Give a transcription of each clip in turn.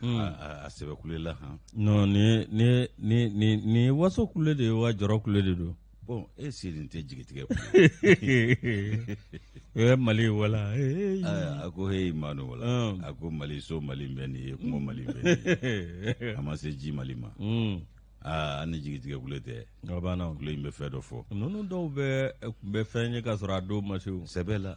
A sɛbɛ kulela han. Non, nin nin nin nin nin ye waso kule de ye wa jɔrɔ kule de don? Bon, e si nin tɛ jigitigɛ. O ye Mali wala. A ko heyi Manu wala. A ko Mali so Mali bɛ nin ye, kungo Mali bɛ nin ye. A ma se ji Mali ma. Aa, an ni jigitigɛ kule tɛ. O banna. Kule in bɛ fɛn dɔ fɔ. Ninnu dɔw bɛ tun bɛ fɛn ye k'a sɔrɔ a don ma se o. Sɛbɛ la.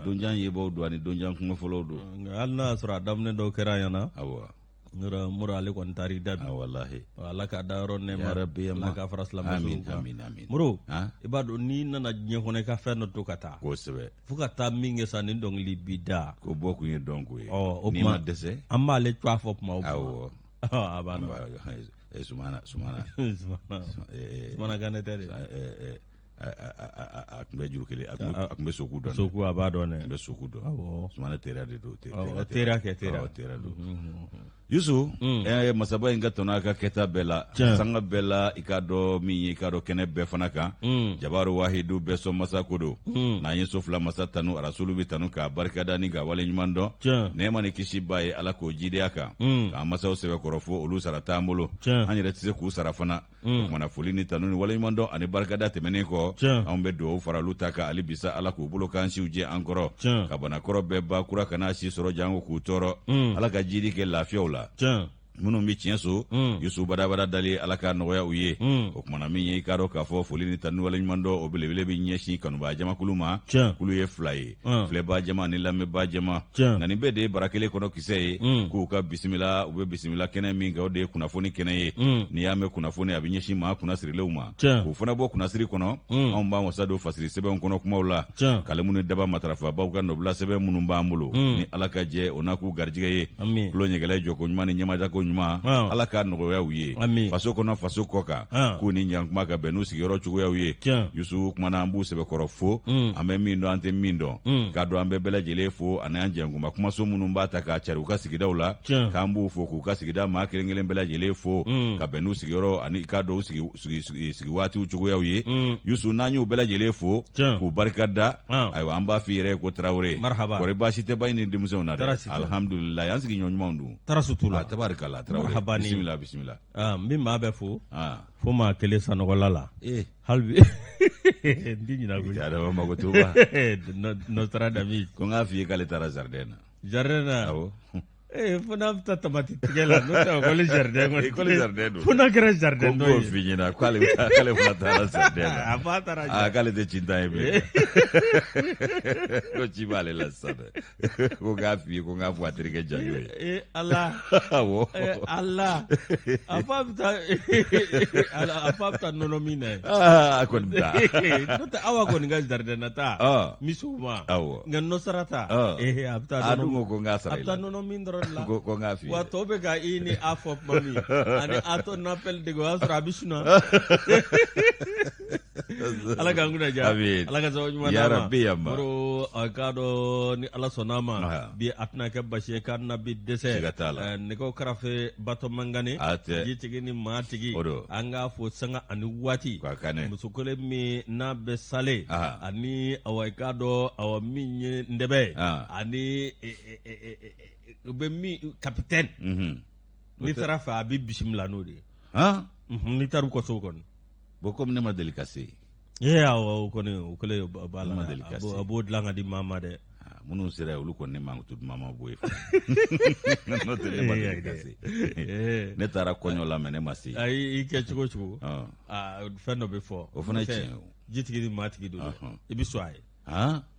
Donjan yebaw don ani donjan kumafɔlaw don. Hali n'a y'a sɔrɔ a daminɛ dɔw kɛra a ɲɛna. Awɔ. Moro ale kɔni taar'i da bi. Walahi. Ala k'a da yɔrɔ nɛɛma. Ya Rabbi, Ala k'a fara silamɛ amin, amin, amin. Moro, i b'a dɔn n'i nana diɲɛ kɔnɔ i ka fɛn dɔ to ka taa. Kosɛbɛ. Fo ka taa min kɛ sa ni dɔnkili b'i da. Ko bɔ kun ye dɔn ko ye. Ɔ, o N'i ma dɛsɛ. An b'ale tɔgɔ fɔ kuma o kuma. Awɔ. A banna. Sumana, Sumana. Sumana Kane tɛ de. A tun bɛ juru kelen a tun bɛ soku dɔn. Soku a b'a dɔn dɛ. A tun bɛ soku dɔn. Awɔ. Sumana teriya de don. Teriya kɛ teriya. Teriya don. Yusu, masaba in ka tɔnɔ a ka kɛta bɛɛ la, sanga bɛɛ la, i k'a dɔn min ye, i k'a dɔn kɛnɛ bɛɛ fana kan. Jabaru wahidu bɛɛ sɔn masa ko don. N'an ye so fila masa tanu, arasulu bɛ tanu k'a barikada ni k'a waleɲuman dɔn. Nɛɛma ni kisi b'a ye, Ala k'o jidiya kan. K'an masaw sɛbɛkɔrɔ fo, olu sara t'an bolo. An yɛrɛ tɛ se k'u sara fana. O kumana foli ni tanu ni waleɲuman dɔn ani barikada tɛmɛnen kɔ, anw bɛ dugawu fara olu ta kan hali bisa, Ala k'u bolo k'an siw jɛ an kɔrɔ, ka banakɔrɔ bɛɛ ba kura kana si sɔrɔ janko k'u tɔɔrɔ. Ala ka jidi kɛ lafiyaw la. Minnu bɛ tiɲɛ so, Yusu badabada dali, Ala ka nɔgɔya u ye. O kumana min ye, i k'a dɔn k'a fɔ foli ni tanu ni waleɲuman dɔn o belebele bɛ ɲɛsin kanubaa jamakulu ma. Kulu ye fila ye, filɛbaa jama ni lamɛnbaa jama. Nka nin bɛɛ de ye bara kelen kɔnɔ kisɛ ye. K'u ka bisimila, u bɛ bisimila kɛnɛ min kan, o de ye kunnafoni kɛnɛ ye. N'i y'a mɛn kunnafoni, a bɛ ɲɛsin maa kunnasirilenw ma. K'u fana bɔ kunnasiri kɔnɔ, anw b'an wasa don fasiri sɛbɛnw kɔnɔ kumaw la, kalimu ni daba matarafabaw ka nɔbila sɛbɛn minnu b'an bolo, ni Ala ka jɛ o n'a k'u garijɛgɛ ye. Tulo ɲɛgɛlɛ jɔko ɲuman ni ɲɛmadako ɲuman, Ala k'a nɔgɔya u ye, faso kɔnɔ faso kɔ kan, k'u ni ɲankuma ka bɛn n'u sigiyɔrɔ cogoyaw ye. Yusu, kumana an b'u sɛbɛkɔrɔ fo, an bɛ min dɔn an tɛ min dɔn, k'a dɔn an bɛ bɛɛ lajɛlen fo, ani an jɛnkuma kumaso minnu b'a ta k'a cari u ka sigidaw la, k'an b'u fo, k'u ka sigida maa kelen kelen bɛɛ lajɛlen fo, ka bɛn n'u sigiyɔrɔ ani k'a dɔn u sigi waatiw cogoyaw ye. Yusu, n'an y'u bɛɛ lajɛlen fo k'u barika da, ayiwa an b'a f'i yɛrɛ ye ko Tarawele, kɔri baasi tɛ ba ni denmisɛnw na dɛ? Alhamdulilayi, an sigiɲɔgɔn ɲumanw don. Tɔɔrɔ si t'u la. Tabarikala Tarawele, bisimila bisimila. N bɛ maa bɛɛ fo, fo maa kelen sanɔgɔla la hali bi n tɛ ɲinɛ koyi. Adama mago t'o ba. Nostradamus. Ko n k'a f'i ye k'ale taara jardin na. Jardin na? Awɔ. Ee, fo n'a bɛ taa tamati tigɛ la, n'o tɛ école jardin kɔni. École jardin don. Fo n'a kɛra jardin dɔ ye. Ko n k'o f'i ɲɛna k'ale k'ale fana taara jardin na. A fa taara. Aa, k'ale tɛ cintan ye bilen. Ko ci b'ale la sisan dɛ. Ko k'a f'i ye ko n k'a fɔ a terikɛ Janjo ye. Ee Ala. Awɔ. Ee Ala. A fa bɛ taa a fa bɛ taa nɔnɔ min na ye. Aa, a kɔni bɛ taa. N'o tɛ Awa kɔni ka jardin na taa. Misiw ma. Awɔ. Nka nɔsara ta. Ee, a bɛ taa A dun ko ko n k'a sara a i bɛ la. taa nɔnɔ min dɔrɔn de la. Ko n k'a f'i ye. Wa tɔw bɛ ka i ni a fɔ tuma min ani a tɔ n'appel dege, o y'a sɔrɔ a bɛ sunaa. Ala k'an kunna diya. Amin. Ala ka sababu ɲuman Ya d'an ma. Rabbi, ya ma. Moro, a k'a dɔn ni Ala sɔnn'a ma, bi a tɛna kɛ basi ye k'a tɛna bi dɛsɛ. Siga t'a la. Nɛgɛw karafe batɔ mangane. A tɛ. Jitigi ni maa tigi. O don. An k'a fo sanga ani waati. K'a kanɛ. Muso kelen min n'a bɛ sale. Ani awa i k'a dɔn awa min ye ndɛbɛ ye. Ani u bɛ min capitaine. N'i taara fɛ a bɛ bisimila n'o de ye. N'i taara u ka so kɔni. Bon, komi ne ma deli ka se. Ee awɔ, o kɔni o kɛlen o b'a la. Ne ma deli ka se. A b'o dilan ka di maa ma dɛ. Minnu sera yen, olu kɔni ne mankutu duman ma bɔ yen fɔlɔ. N'o tɛ ne ma deli ka se. Ne taara kɔɲɔ la mais ne ma se. Ayi, i kɛ cogo cogo. Fɛn dɔ bɛ fɔ. O fana ye tiɲɛ ye o. Jitigi ni maa tigi don dɛ. I bɛ sɔn a ye.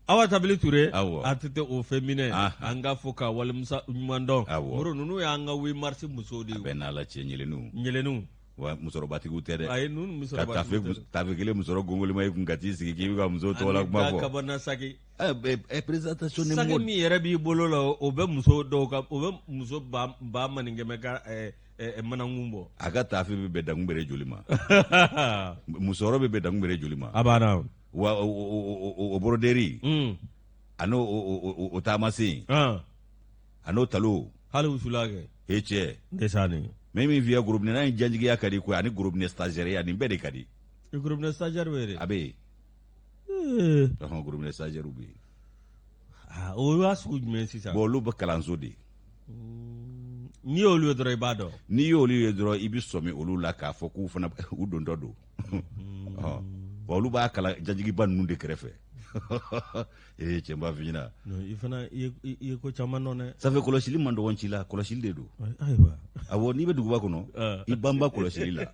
Awa Tabili Ture. Awɔ. A tɛ o fɛn minɛ. An k'a fɔ ka walemusa ɲuman dɔn. Awɔ. Moro, ninnu y'an ka 8 mars musow de ye. A bɛɛ n'Ala cɛ ɲɛlɛnninw. Ɲɛlɛnninw. Wa musɔrɔbatigiw tɛ dɛ. Ayi, ninnu Ka musɔrɔbatigiw tɛ. tafe kelen musɔrɔ gongolima i kun ka t'i sigi k'i bɛ ka musow tɔgɔla kuma fɔ. Ani kabana saki. Présentation ni Saki mode. min yɛrɛ b'i bolo la, o bɛ muso dɔw ka, o bɛ muso ba maninkɛmɛ ka manankun bɔ. A ka tafe bɛ bɛn dankunbere joli ma? Musɔrɔ bɛ bɛn dankunbere joli ma? A banna. Wa o broderie. A n'o o taamasen. A n'o talo. Hali wusula kɛ. E cɛ. Ndesanni. Mais min f'i ye, gorobinɛ in janjigiya ka di koyi, ani gorobinɛ stagiaire nin bɛɛ de ka di. Gorobinɛ stagiaire bɛ yen. A bɛ yen. Ɔhɔn, gorobinɛ stagiaire bɛ yen. O y'a sugu jumɛn sisan? Bon, olu bɛ kalanso de. N'i y'olu ye dɔrɔn i b'a dɔn. N'i y'olu ye dɔrɔn i bɛ sɔmi olu la k'a fɔ k'u fana u dontɔ don. Wa olu b'a kala jajigiba ninnu de kɛrɛfɛ. Ee cɛ n b'a f'i ɲɛna. I fana i ye ko caman dɔn dɛ. Ça fait kɔlɔsili man dɔgɔn ci la, kɔlɔsili de don. Ayiwa. Awɔ, n'i bɛ duguba kɔnɔ, i banba kɔlɔsili la.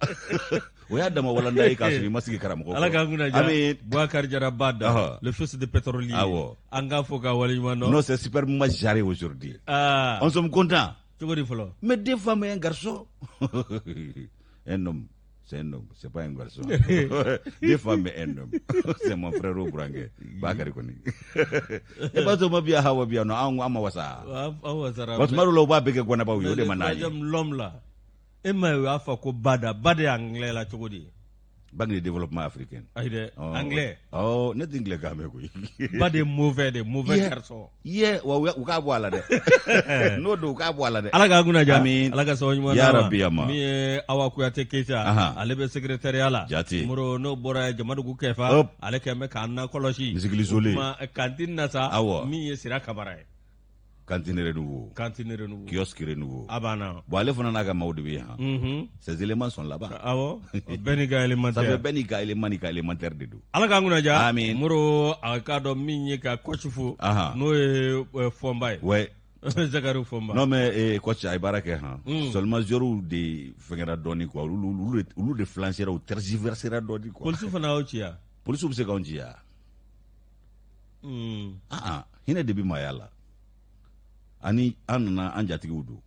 O y'a dama walanda ye k'a sɔrɔ i ma sigi karamɔgɔ kɔrɔ. Ala k'an kunna diya. Boubacar Jara Bada, le fils de pétrolier. Awɔ. An k'a fo k'a waleɲuman dɔn. Non, c'est superbement jaré aujourd'hui. Ah. On sommes contents. Cogo di fɔlɔ? Mais deux femmes et un garçon. Un homme. C'est un homme, c'est pas un garçon. Deux femmes et un homme. C'est mon frère au burankɛ. Bakari kɔni. E b'a sɔrɔ ma biya hawa biya nɔ an ma wasa. An wasara. Wa tuma dɔw la u b'a bɛɛ kɛ ganabaw ye o de man d'an ye. L'homme là. E ma ye u y'a fɔ ko bada bada ye anglais la cogo di? Banque de développement africain. Ayi dɛ, anglais. Ɔ ne tɛ anglais kan mɛn koyi. Bad ye mauvais de mauvais garçon. Ye wa u k'a bɔ a la dɛ. N'o don u k'a bɔ a la dɛ. Ala k'an kunna diya. Amiin. Ala ka sababu ɲuman d'an ma. Yarabi ama. Min ye Awa Kuyate Keyita. Ale bɛ secrétariat la. Jate. Moro n'o bɔra yen Jamadugu Kɛfa. Ale kɛlen bɛ k'an nakɔlɔsi. Misigilisolen. O tuma cantine na sa. Awɔ. Min ye Sira Kabara ye. Cantine Renouveau. Cantine Renouveau. Kiosque Renouveau. A banna. Bon ale fana n'a ka maaw de bɛ yen han. Unhun. Ces éléments sont là-bas. Awɔ. Bɛɛ n'i ka élémentaire. Ça fait bɛɛ n'i ka élément n'i ka élémentaire de don. Ala k'an kunna diya. Amiin. Moro a k'a dɔn min ye ka coach fo. Ahan. N'o ye Fɔnba ye. Ouais. Zakari Fɔnba. Non mais coach a ye baara kɛ han. Seulement joueurs de fɛngɛra dɔɔni quoi. Olu de flanchera u tergiversera dɔɔni quoi. Polisiw fana y'aw ci yan. Polisiw bɛ se k'anw ci yan. Ah ah hinɛ de bɛ maaya la. Ani an nana an jatigiw don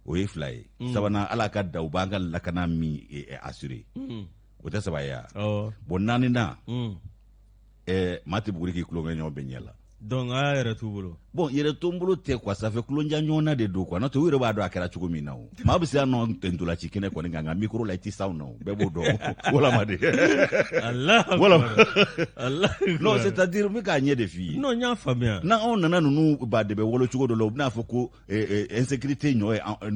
o ye fila ye. Sabanan ala ka da u b'an ka lakana min assurer. O tɛ saba ye wa? Bon naaninan maa tɛ buguri k'i tulonkɛ ɲɔgɔn bɛɛ ɲɛ la. Donc a y'a yɛrɛ t'u bolo. Bon yɛrɛ to n bolo tɛ quoi, ça fait tulonja ɲɔgɔn na de don quoi. N'o tɛ u yɛrɛ b'a dɔn a kɛra cogo min na o. Maa bɛ se yan nɔ ntolanci kɛnɛ kɔni kan nka micro la i tɛ s'anw na o. Bɛɛ b'o dɔn. Walama de. Allah. Wala. Allah. Non, c'est-à-dire n bɛ k'a ɲɛ de f'i ye. Non, n y'a faamuya. N'anw nana ninnu ba de bɛ wolo cogo dɔ la, u bɛna fɔ ko insécurité ɲɔ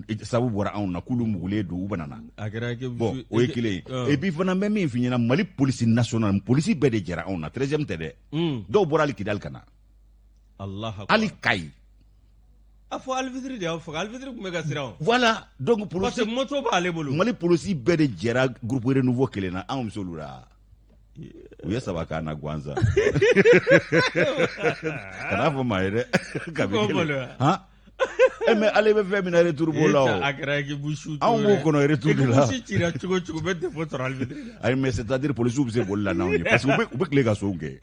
ye sababu bɔra anw na k'olu mugulen don u banana. A kɛra bon o ye kelen ye. Et puis fana n bɛ min f'i ɲɛna Mali police nationale polisi bɛɛ de jɛra anw na 13e tɛ dɛ. Dɔw bɔra hali Kidali ka na. Hali Kayi. A fɔ alifitiri de y'aw faga, alifitiri tun bɛ ka siran o. Voilà, donc polisi parce que moto b'ale bolo. Mali polisi bɛɛ de jɛra groupe Renouveau kelen na, anw bɛ se olu la. U ye saba k'an na gansan. Kana fɔ maa ye dɛ. Kabi kelen. Han? E mais ale bɛ fɛn min na retour b'o la o. A kɛra équipe su. Anw b'o kɔnɔ retour de la. Équipe cira cogo o cogo u bɛ défaut sɔrɔ alifitiri la. Ayi mais c'est à dire polisiw bɛ se boli la n'anw ye parce que u bɛ tile ka sow gɛn.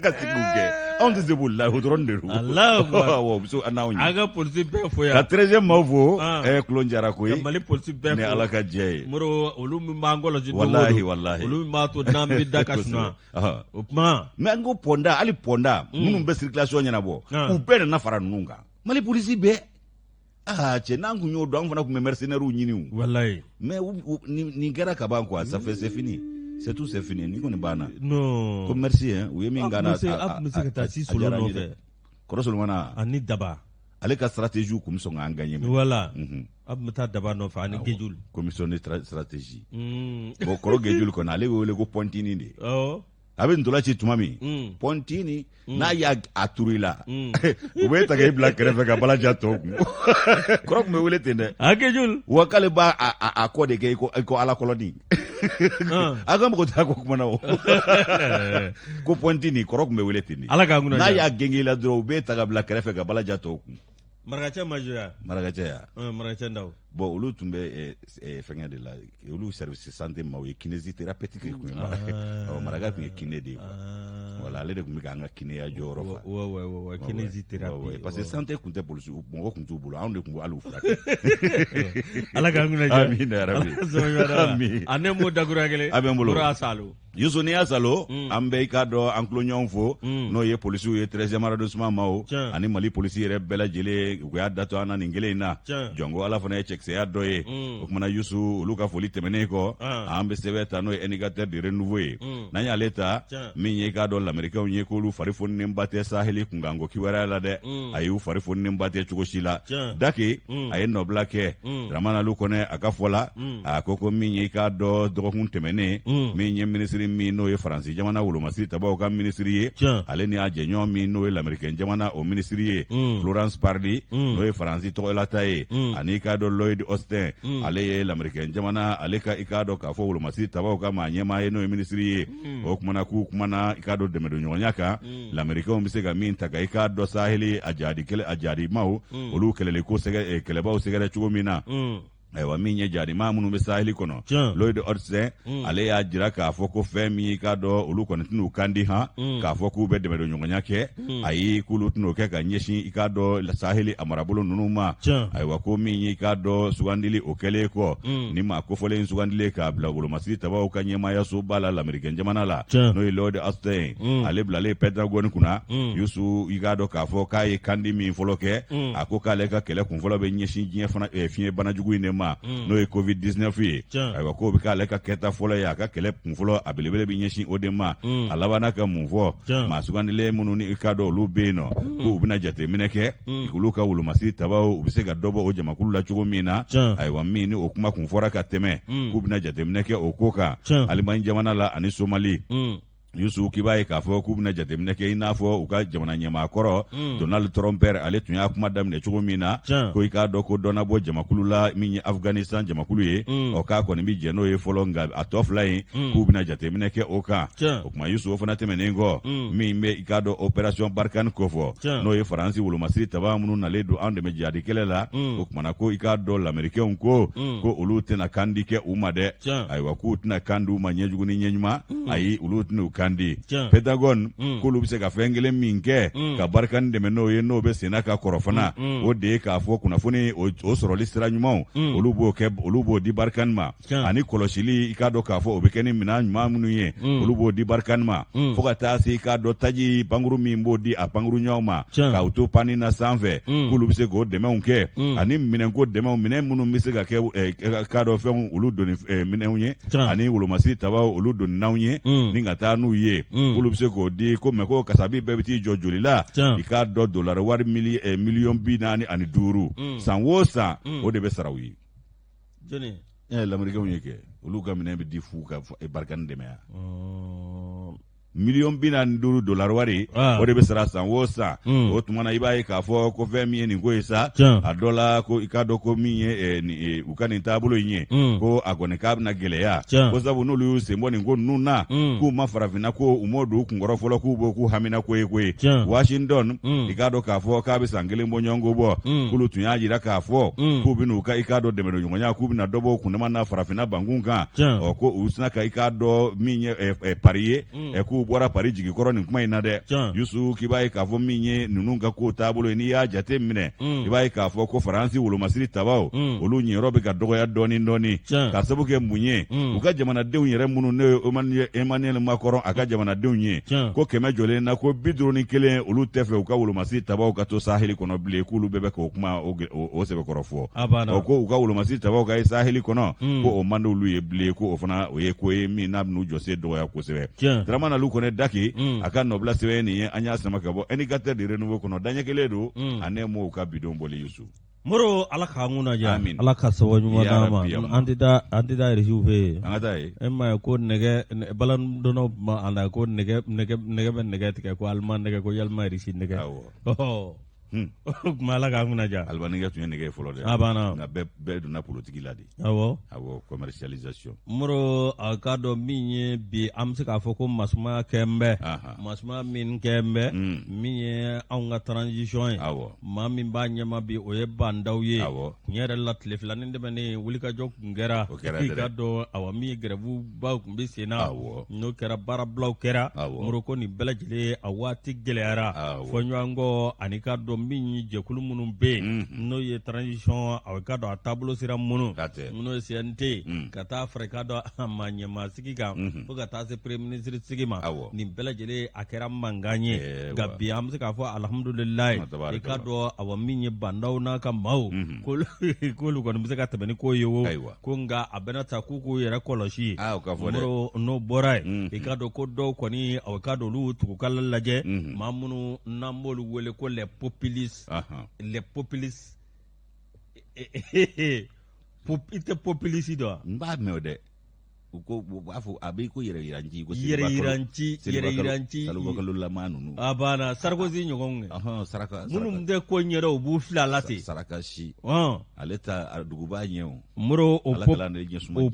Ka se k'u gɛn. Anw tɛ se boli la o dɔrɔn de don. Alahu akibaru. Awɔ u bɛ se n'anw ye. An ka polisi bɛɛ fo yan. Ka 13e maaw fo. Kulon jara koyi. Ka Mali polisi bɛɛ fo. Ni Ala ka jɛ ye. Moro olu min b'an kɔlɔsi don o don. Walahi walahi. Olu min b'a to n'an bɛ da ka sunɔgɔ. O tuma. Mais n ko pɔnda hali pɔnda minnu bɛ circulation ɲɛnabɔ u bɛɛ nana fara ninnu kan Mali polisi bɛɛ aa cɛ n'an kun y'o dɔn an fana tun bɛ mercenaires ɲini o. Walayi. Mais nin kɛra ka ban quoi ça fait c'est fini c'est tout c'est fini nin kɔni banna. Non. Ko merci hein u ye min k'an na. A tun bɛ se ka taa si solo nɔfɛ. Kɔrɔ Solomana. Ani daba. Ale ka stratégie kun bɛ sɔn k'an gagner. Voilà. A tun bɛ taa daba nɔfɛ ani Gejul. Commission de stratégie. Bon kɔrɔ Gejul kɔni ale bɛ wele ko Pɔntini de. Awɔ. A bɛ ntola ci tuma min. Pɔntini n'a y'a turu i la. U bɛ ta k'e bila kɛrɛfɛ ka balaja tɔw kun. Kɔrɔ tun bɛ wele ten dɛ. A Gejul. Wa k'ale b'a a kɔ de kɛ i ko ala kɔlɔni. A ka mɔgɔ t'a ko kuma na o. Ko Pɔntini kɔrɔ tun bɛ wele ten de. Ala k'an kunna diya. N'a y'a genge i la dɔrɔn u b'e ta ka bila kɛrɛfɛ ka balaja tɔw kun. Marakacɛ ma joué wa? Marakacɛ ya? Marakacɛ Ndaw. Bon olu tun bɛ fɛngɛ de la olu service santé maaw ye kinésithérapeute tun ye Maraka tun ye kiné de ye quoi. Voilà ale de tun bɛ k'an ka kinéya jɔyɔrɔ fa. Ouais ouais ouais kinésithérapie. Parce que santé tun tɛ polisi mɔgɔ tun t'u bolo anw de tun b'u hali u furakɛ. Ala k'an kunna diya. Amina yarabi. Ami. A ne m'o dakuruɲɛ kelen. A bɛ n bolo. Mura Salo. Yusu n'i y'a salo an bɛ i k'a dɔn an tuloɲɔgɔnw fo n'o ye polisiw ye 13e arrondissement maaw ani Mali polisi yɛrɛ bɛɛ lajɛlen u y'a dato an na nin kelen in na jɔnko Ala fana ye cɛkisɛya dɔ ye o kumana Yusu olu ka foli tɛmɛnen kɔ an bɛ sɛbɛn ta n'o ye indicateur de renouveau ye n'an y'ale ta min ye i k'a dɔn lamerikɛnw ye k'olu fari foninenba tɛ saheli kunkanko kibaruya la dɛ ayi u fari foninenba tɛ cogo si la Dake a ye nɔbila kɛ Dramane Alu Kɔnɛ a ka fɔ la a ko ko min ye i k'a dɔn dɔgɔkun tɛmɛnen min ye minisiri minisiri min n'o ye faransi jamana wolomasiri tabaw ka minisiri ye, ale ni a jɛɲɔgɔn min n'o ye lamerikɛn jamana o minisiri ye, Florence Parly, n'o ye faransi tɔgɔlata ye, ani i k'a dɔn Lloyd Austin, ale ye lamerikɛn jamana ale ka i k'a dɔn k'a fɔ wolomasiri tabaw ka maa ɲɛmaa ye, n'o ye minisiri ye. O kumana k'u kumana i k'a dɔn dɛmɛdonɲɔgɔnya kan, lamerikɛnw bɛ se ka min ta ka i k'a dɔn saheli a jadi kɛlɛ a jadimaw olu kɛlɛli ko sɛgɛ kɛlɛbaw sɛgɛrɛ cogo min na. Ayiwa, min ye jadimaa minnu bɛ saheli kɔnɔ, Lloyd Austin, ale y'a jira k'a fɔ ko fɛn min i k'a dɔn olu kɔni tɛn'u kan di han k'a fɔ k'u bɛ dɛmɛdonɲɔgɔnya kɛ. Ayi, k'olu tɛn'o kɛ ka ɲɛsin i k'a dɔn saheli a marabolo ninnu ma. Ayiwa, ko min ye i k'a dɔn sugandili o kɛlen kɔ, ni maa kofɔlen sugandilen k'a bila wolomasiri tabaw ka ɲɛmaayasoba la lamerikɛn jamana la, n'o ye Lloyd Austin ye, ale bilalen Pentagone kunna, Yusu, i k'a dɔn k'a fɔ k'a ye kandi min fɔlɔ kɛ, a ko k'ale ka kɛlɛ kunfɔlɔ bɛ ɲɛsin diɲɛ fana fiɲɛ bana jugu in de ma, n'o ye covid 19 ye. Ayiwa, k'o bɛ k'ale ka kɛta fɔlɔ ye, a ka kɛlɛ kunfɔlɔ a belebele bɛ ɲɛsin o de ma. A labanna ka mun fɔ? Maa sugandilen minnu ni i k'a dɔn olu bɛ yen nɔ, k'u bɛna jateminɛ kɛ olu ka wolomasiri tabaw u bɛ se ka dɔ bɔ o jamakulu la cogo min na. Ayiwa, min ni o kuma kun fɔra ka tɛmɛ, k'u bɛna jateminɛ kɛ o ko kan Alimaɲi jamana la ani Somali. Yusu, k'i b'a ye k'a fɔ k'u bɛna jateminɛ kɛ i n'a fɔ u ka jamana ɲɛmaa kɔrɔ Donald Trump, ale tun y'a kuma daminɛ cogo min na, ko i k'a dɔn ko dɔ na bɔ jamakulu la min ye Afghanistan jamakulu ye. Ɔ, k'a kɔni bɛ jɛn n'o ye fɔlɔ, nka a tɔ fila in, k'u bɛna jateminɛ kɛ o kan. O kuma, Yusu, o fana tɛmɛnen kɔ, min bɛ i k'a dɔn opération Barkhane kofɔ, n'o ye Faransi wolomasiri taba minnu nalen don an dɛmɛ jihadi kɛlɛ la, o kumana ko i k'a dɔn lamerikɛnw ko ko olu tɛna kandi kɛ u ma dɛ. Ayiwa, k'u tɛna kan di u ma ɲɛjugu ni ɲɛɲuman. Ayi, olu tɛna u kan di. Pentagone k'olu bɛ se ka fɛn kelen min kɛ ka Barkhane dɛmɛ n'o ye, n'o bɛ senna ka kɔrɔ fana, o de ye k'a fɔ kunnafoni o sɔrɔli sira ɲumanw, olu b'o kɛ, olu b'o di Barkhane ma, ani kɔlɔsili, i k'a dɔn k'a fɔ o bɛ kɛ ni minɛn ɲuman minnu ye, olu b'o di Barkhane ma, fo ka taa se i k'a dɔn taji pankuru min b'o di a pankuru ɲɔgɔn ma k'u to panni na sanfɛ, k'olu bɛ se k'o dɛmɛw kɛ, ani minɛnko dɛmɛw, minɛn minnu bɛ se ka kɛ k'a dɔn fɛnw olu doni minɛnw ye, ani wolomasiri tabaw olu doninanw ye ni ka taa n'u ye, k'olu bɛ se k'o di ko mɛ ko kasabi bɛɛ bɛ t'i jɔ joli la? I k'a dɔn dolari wari 45 miliyɔn san o san, o de bɛ sara u ye. Jɔnni? Lamerikɛnw ye kɛ, olu ka minɛn bɛ di fu ka Barkhane dɛmɛ yan. 45 miliyɔn dolari wari, o de bɛ sara san o san. O tuma na, i b'a ye k'a fɔ ko fɛn min ye nin ko ye sa, a dɔ la ko i k'a dɔn ko min ye u ka nin taabolo in ye, ko a kɔni k'a bɛna gɛlɛya, ko sabu n'olu y'u sen bɔ nin ko ninnu na, k'u ma farafinna ko u m'o don u kunkɔrɔ fɔlɔ, k'u b'o k'u hamina ko ye ko ye. Washington, i k'a dɔn k'a fɔ k'a bɛ san kelen bɔ ɲɔgɔnko bɔ, k'olu tun y'a jira k'a fɔ k'u bɛna u ka i k'a dɔn dɛmɛdonɲɔgɔnya, k'u bɛna dɔ bɔ u kundama na farafinna bankun kan. Ɔ, ko u sina ka i k'a dɔn min ye pari ye, k'u bɔra pari jigi kɔrɔ nin kuma in na dɛ. Yusu, k'i b'a ye k'a fɔ min ye ninnu ka ko taabolo ye, n'i y'a jate minɛ, i b'a ye k'a fɔ ko Faransi wolomasiri tabaw olu ɲɛyɔrɔ bɛ ka dɔgɔya dɔɔni dɔɔni, k'a sababu kɛ mun ye? U ka jamanadenw yɛrɛ minnu, n'o ye Emmanuel Macron a ka jamanadenw ye, ko 100 jɔlen na ko 51 olu tɛ fɛ u ka wolomasiri tabaw ka to saheli kɔnɔ bilen, k'olu bɛɛ bɛ k'o kuma o sɛbɛkɔrɔ fɔ. Ɔ, ko u ka wolomasiri tabaw ka ye saheli kɔnɔ, ko o man di olu ye bilen, ko o fana o ye ko ye min n'a bɛn'u jɔsen dɔgɔya kosɛbɛ. Dramane Alu Kɔnɛ Daki a ka nɔbila sɛbɛn nin ye, an y'a sama ka bɔ Indicateur du Renouveau kɔnɔ, daɲɛ kelen don a ne m'o ka bidon bɔli, Yusu. Moro, Ala k'an kunna diya. Amin. Ala ka sababu ɲuman d'an ma. An tɛ taa, an tɛ taa irisiw fɛ yen. An ka taa yen. E m'a ye ko nɛgɛ balandɔnnaw ma a la ko nɛgɛ nɛgɛ nɛgɛ bɛ nɛgɛ tigɛ, ko alima nɛgɛ, ko yalima irisi nɛgɛ. Awɔ. O tuma Ala k'an kunna diya. Alima nɛgɛ tun ye nɛgɛ ye fɔlɔ dɛ. A banna. Nka bɛɛ donna politiki la de. Awɔ. Awɔ, commercialisation. Moro, a k'a dɔn min ye bi, an bɛ se k'a fɔ ko masumaya kɛ bɛ. Masumaya min kɛ bɛ. Min ye anw ka transition ye. Maa min b'a ɲɛma bi, o ye Bah N'Daw ye. Tiɲɛ yɛrɛ la, tile filanin tɛmɛnen, wulikajɔ tun kɛra. O kɛra dɛ. I k'a dɔn, awa, min ye grève baw tun bɛ sen na. N'o kɛra, baarabilaw kɛra. Moro, ko nin bɛɛ lajɛlen a waati gɛlɛyara. Fɔɲɔgɔnkɔ ani k'a dɔn min ye jɛkulu minnu bɛ yen, n'o ye transition, a k'a dɔn a taabolo sira minnu, n'o ye CNT, ka taa fara i k'a dɔn a maa ɲɛmaa sigi kan, fo ka taa se premier ministre sigi ma, nin bɛɛ lajɛlen a kɛra mankan ye. Nka bi, an bɛ se k'a fɔ alihamudulilayi, i k'a dɔn, awa, min ye Bah N'Daw n'a ka maaw, k'olu kɔni bɛ se ka tɛmɛ ni ko ye o ko, nka a bɛna ta k'u k'u yɛrɛ kɔlɔsi. N'o bɔra yen, i k'a dɔn ko dɔw kɔni, a k'a dɔn olu tugukala lajɛ, maa minnu n'an b'olu wele ko les populistes, les populistes. I tɛ populiste dɔn wa? N b'a mɛn o dɛ. U ko u b'a fɔ a bɛ ko yɛrɛyiranci ko yɛrɛyiranci yɛrɛyiranci seliba lama ninnu a banna Sarkozy ɲɔgɔnw kɛ saraka minnu tɛ ko ɲɛdɔn u b'u fili a la ten saraka si ale ta duguba ɲɛ o Moro o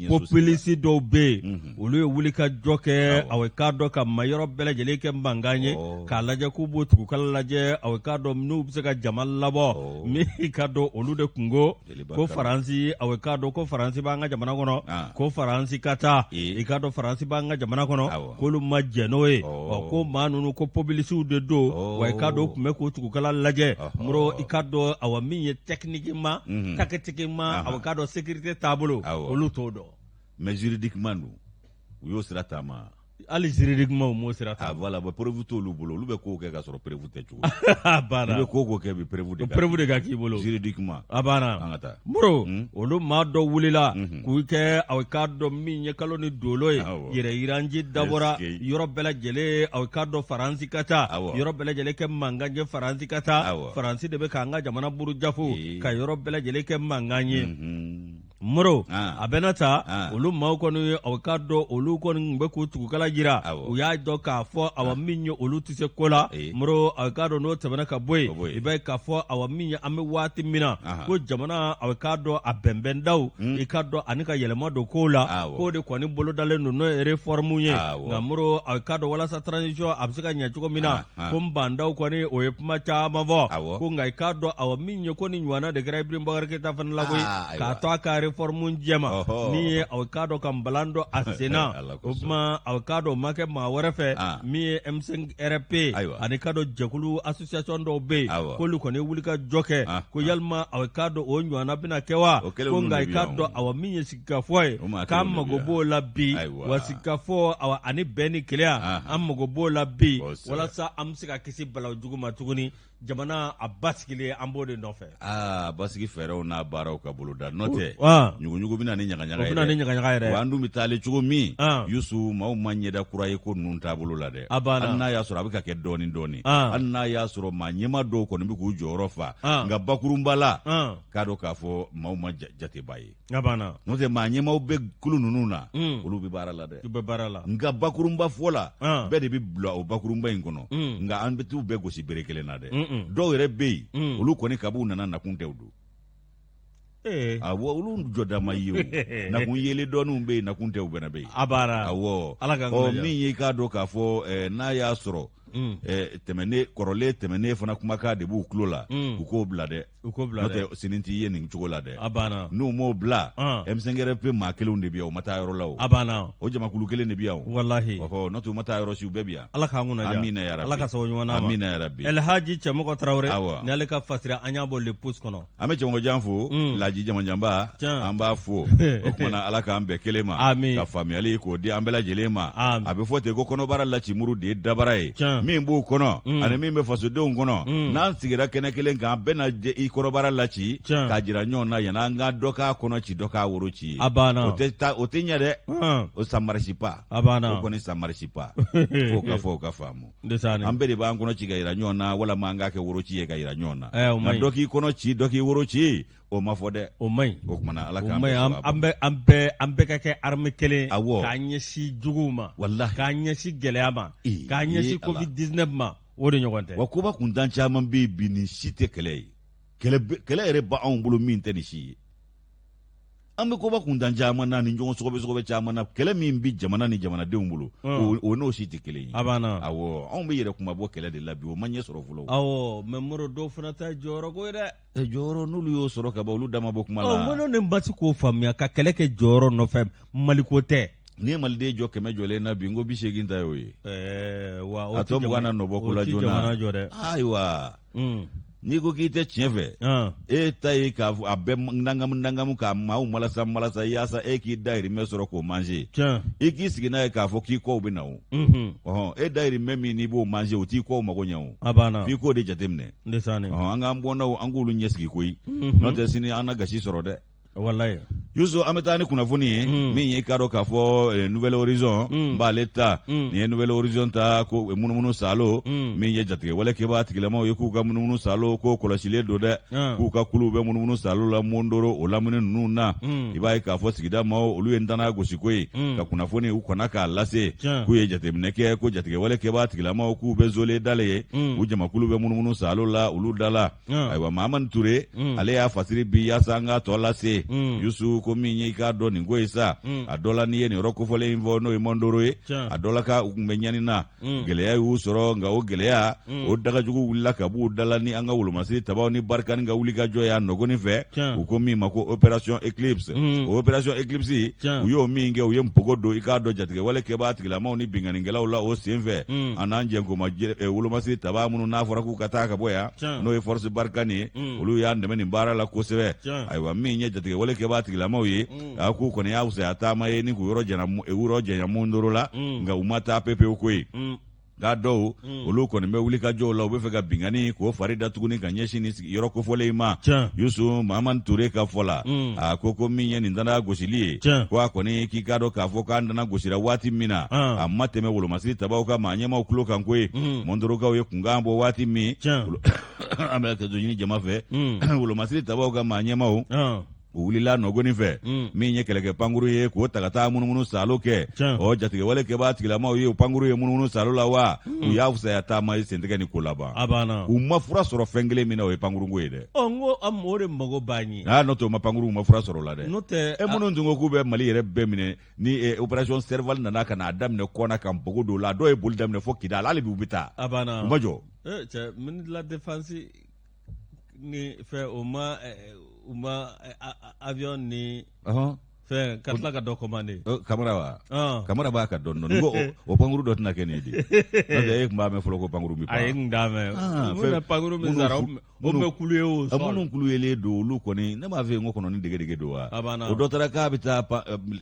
populiste dɔw bɛ yen olu ye wulikajɔ kɛ aw k'a dɔn ka ma yɔrɔ bɛɛ lajɛlen kɛ mankan ye k'a lajɛ k'u b'o tugukala lajɛ aw k'a dɔn n'u bɛ se ka jama labɔ min k'a dɔn olu de kun ko ko Faransi aw k'a dɔn ko Faransi b'an ka jamana kɔnɔ ko Faransi ka taa i k'a dɔn Faransi b'an ka jamana kɔnɔ k'olu ma jɛn n'o ye ɔ ko maa ninnu ko populistew de don wa i k'a dɔn u tun bɛ k'o tugukala lajɛ Moro i k'a dɔn awa min ye techniquement tactiquement aw k'a dɔn sécurité taabolo olu t'o dɔn mais juridiquement dun u y'o sira taama hali juridiquement u m'o sira ta voilà bon preuve t'olu bolo olu bɛ kow kɛ ka sɔrɔ preuve tɛ cogo a banna i bɛ ko o ko kɛ bi preuve de preuve de ka k'i bolo juridiquement a banna an ka taa Moro olu maa dɔ wulila k'u kɛ aw k'a dɔn min ye kalo ni dolo ye yɛrɛyiranci dabɔra yɔrɔ bɛɛ lajɛlen aw k'a dɔn Faransi ka taa yɔrɔ bɛɛ lajɛlen kɛ mankan ye Faransi ka taa Faransi de bɛ k'an ka jamana burujafu ka yɔrɔ bɛɛ lajɛlen kɛ mankan ye Moro a bɛna ta olu maaw kɔni aw k'a dɔn olu kɔni tun bɛ k'u tugukala jira u y'a dɔn k'a fɔ awa min ye olu tɛ se ko la Moro aw k'a dɔn n'o tɛmɛna ka bɔ yen i b'a ye k'a fɔ awa min ye an bɛ waati min na ko jamana aw k'a dɔn a bɛnbɛndaw i k'a dɔn ani ka yɛlɛma don kow la k'o de kɔni bolodalen don n'o ye réforme ye nka Moro aw k'a dɔn walasa transition a bɛ se ka ɲɛ cogo min na ko Bah N'Daw kɔni o ye kuma caman fɔ ko nka i k'a dɔn awa min ye ko nin ɲɔgɔnna de kɛra Ibrahim Boubacar Keita fana la koyi k'a to a ka réforme jɛma min ye aw k'a dɔn ka npalan don a sen na o tuma aw k'a dɔn o ma kɛ maa wɛrɛ fɛ min ye M5 RP ani k'a dɔn jɛkulu association dɔw bɛ yen k'olu kɔni wuli ka jɔ kɛ ko yalima aw k'a dɔn o ɲɔgɔnna bɛna kɛ wa ko nka i k'a dɔn awa min ye sigikafɔ ye k'an mago b'o la bi wa sigikafɔ awa ani bɛn ni kelenya an mago b'o la bi walasa an bɛ se ka kisi balawu jugu ma tuguni jamana a basigilen an b'o de nɔfɛ aa basigi fɛɛrɛw n'a baaraw ka boloda n'o tɛ ɲuguɲugu bɛna ni ɲagaɲaga ye dɛ ni ɲagaɲaga yɛrɛ wa an dun bɛ taalen cogo min Yusu maaw ma ɲɛda kura ye ko ninnu taabolo la dɛ a banna hali n'a y'a sɔrɔ a bɛ ka kɛ dɔɔnin dɔɔnin hali n'a y'a sɔrɔ maa ɲɛmaa dɔw kɔni bɛ k'u jɔyɔrɔ fa nka bakurunba la k'a dɔn k'a fɔ maaw ma jateba ye A banna n'o tɛ maa ɲɛmaaw bɛ kulu ninnu na olu bɛ baara la dɛ u bɛ baara la nka bakurunba fɔ la bɛɛ de bɛ bila o bakurunba in kɔnɔ nka an bɛ t'u bɛɛ gosi bere kelen na dɛ dɔw yɛrɛ bɛ yen olu kɔni kab'u nana nakun tɛ don awɔ olu jɔda ma ye o nakun yelen dɔɔninw bɛ yen nakun tɛ u bɛna bɛ yen a banna awɔ Ala k'an ɔ min ye i k'a dɔn k'a fɔ n'a y'a sɔrɔ tɛmɛnen kɔrɔlen tɛmɛnen fana kumakan de b'u tulo la u k'o bila dɛ u k'o bila n'o tɛ sini t'i ye nin cogo la dɛ a banna n'u m'o bila M5RP maa kelenw de bɛ yan u ma taa yɔrɔ la o a banna o jamakulu kelen de bɛ yan o walahi ɔhɔ n'o tɛ u ma taa yɔrɔ si u bɛɛ bɛ yan ala k'an kunna diya amina yarabi ala ka sago ɲuman d'an ma amina yarabi Elhaji Cɛmɔgɔ Tarawele awɔ ni ale ka fasiri an y'a bɔ Le Pouce kɔnɔ an bɛ cɛmɔgɔjan fo laji jamajanba an b'a fo o tuma na ala k'an bɛn kelen ma ka faamuyali k'o di an bɛɛ lajɛlen ma a bɛ fɔ ten ko kɔnɔbara lacimuru de ye dabara ye min b'u kɔnɔ ani min bɛ fasodenw kɔnɔ n'an sigira kɛnɛ kelen kan an bɛɛ na i kɔnɔbara laci k'a jira ɲɔgɔn na yanni an ka dɔ k'a kɔnɔ ci dɔ k'a woro ci ye o tɛ ɲɛ dɛ o ça marche pas o kɔni ça marche pas f'o ka fɔ o ka faamu an bɛɛ de b'an kɔnɔ ci ka yira ɲɔgɔn na walama an k'a kɛ woro ci ye ka yira ɲɔgɔn na nka dɔ k'i kɔnɔ ci dɔ k'i woro ci o ma fɔ dɛ o man ɲi o tuma na ala k'an bɛɛ an bɛɛ ka kɛ arme kelen awɔ k'an ɲɛsin juguw ma walahi k'an ɲɛsin gɛlɛya ma k'an ɲɛsin covid 19 ma o de ɲɔgɔn tɛ wa koba kuntan caman bɛ yen bi nin si tɛ kɛlɛ ye kɛlɛ yɛrɛ b'anw bolo min tɛ nin si ye an bɛ koba kuntan caman na ni ɲɔgɔn sɔgɔbɛ sɔgɔbɛ caman na kɛlɛ min bɛ jamana ni jamanadenw bolo o n'o si tɛ kelen ye a banna awɔ anw bɛ yɛrɛ kunmabɔ kɛlɛ de la bi o ma ɲɛ sɔrɔ fɔlɔ awɔ mɛ moro dɔw fana ta jɔyɔrɔ ko ye dɛ jɔyɔrɔ n'olu y'o sɔrɔ ka ban olu da ma bɔ kuma la minnu ni ma se k'o faamuya ka kɛlɛ kɛ jɔyɔrɔ nɔfɛ maliko tɛ n'i ye maliden jɔ 100 jɔlen na bi n ko 80 ta y'o ye wa a tɔ 20 na nɔbɔ ko la joona ayiwa n'i ko k'i tɛ tiɲɛ fɛ e ta ye k'a a bɛɛ nangamu nangamu k'a maaw malasa malasa yaasa e k'i dayirimɛ sɔrɔ k'o manger i k'i sigi n'a ye k'a fɔ k'i kɔw bɛ na o ɔhɔn e dayirimɛ min n'i b'o manger o t'i kɔw mago ɲɛ o f'i k'o de jateminɛ an k'an bɔnnaw an k'olu ɲɛsigi koyi n'o tɛ sini an na gasi sɔrɔ dɛ walayi. Yusu, an bɛ taa ni kunnafoni ye min ye, i k'a dɔn k'a fɔ Nouvel Horizon n b'ale ta. Nin ye Nouvel Horizon ta ko munumunu saalo min ye jatigɛwale kɛbaa tigilamaw ye, k'u ka munumunu saalo ko kɔlɔsilen don dɛ, k'u ka kuluw bɛ munumunu saalo la Mondoro o lamini ninnu na. I b'a ye k'a fɔ sigida maaw, olu ye ntana gosi ko ye ka kunnafoni u kɔnna k'a lase k'u ye jateminɛ kɛ ko jatigɛwale kɛbaa tigilamaw k'u bɛ zole dale ye, u jamakulu bɛ munumunu saalo la olu da la. Ayiwa, Mahamani Ture, ale y'a fasiri bi yaasa an k'a tɔ lase. Yusu, ko min ye, i k'a dɔn nin ko ye sa, a dɔ la n'i ye nin yɔrɔ kofɔlen in fɔ, n'o ye Mondoro ye, a dɔ la ka u tun bɛ ɲani na, gɛlɛya y'u sɔrɔ, nka o gɛlɛya o dagajugu wulila ka b'u da la ni an ka wolomasiri tabaw ni Barkhane ka wulikajɔ y'a nɔgɔni fɛ, u ko min ma ko opération Eclipse. O opération Eclipse, u y'o min kɛ, u ye npogo don, i k'a dɔn, jatigɛwale kɛbaa tigilamaw ni binkannikɛlaw la o senfɛ. An n'an jɛnkoma wolomasiri taba minnu n'a fɔra k'u ka taa ka bɔ yan, n'o ye force Barkhane ye, olu y'an dɛmɛ nin baara la kosɛbɛ. Ayiwa, min ye jatigɛwale kɛbaa tigilamaw ye, a k'u kɔni y'a fisaya taama ye ni k'u yɔrɔ janya Mondoro la, nka u ma taa pepewu koyi. Nka dɔw, olu kɔni bɛ wulikajɔw la, u bɛ fɛ ka binkanni k'o fari da tuguni ka ɲɛsin nin yɔrɔ kofɔlen in ma. Yusu, Mahamani Ture ka fɔ la, a ko min ye nin dana gosili ye, ko a kɔni k'i k'a dɔn k'a fɔ k'an dana gosira waati min na, a ma tɛmɛ wolomasiri tabaw ka maa ɲɛmaw tulo kan koyi. Mondorokaw ye kunkan bɔ waati min, an bɛ hakɛto ɲini jama fɛ, wolomasiri tabaw ka maa ɲɛmaw, u wulila nɔgɔni fɛ, min ye kɛlɛkɛ pankuru ye, k'o ta ka taa munumunu saalo kɛ. Ɔ, jatigɛwale kɛbaa tigilamaw ye o pankuru ye munumunu saalo la wa, u y'a fisaya taama ye sentigɛ ni ko laban. U ma fura sɔrɔ fɛn kelen min na, o ye pankurunko ye dɛ. Ɔ, n ko o de mago b'an ye. Aa, n'o tɛ, u ma pankuru, u ma fura sɔrɔ o la dɛ. N'o tɛ, e minnu tun ko k'u bɛ Mali yɛrɛ bɛɛ minɛ ni opération Serval nana ka n'a daminɛ kɔna ka npogo don o la, dɔw ye boli daminɛ fo Kidal, hali bi u bɛ taa. A banna. U ma jɔ. Cɛ, ministre de la défense ni fɛn o ma u ma avion ni fɛn ka tila ka dɔ commander. Kamara wa? Kamara b'a ka dɔɔni dɔɔni ko o pankuru dɔ tɛna kɛ nin ye de, n'o tɛ e tun b'a mɛn fɔlɔ ko pankuru bɛ pan. Ayi, n tun t'a mɛn. Fɛn pankuru min sara o bɛ kulu ye o sɔrɔ. Minnu kuluyelen don, olu kɔni, ne m'a fɔ yen ko kɔnɔni dege dege don wa? O dɔ taara k'a bɛ taa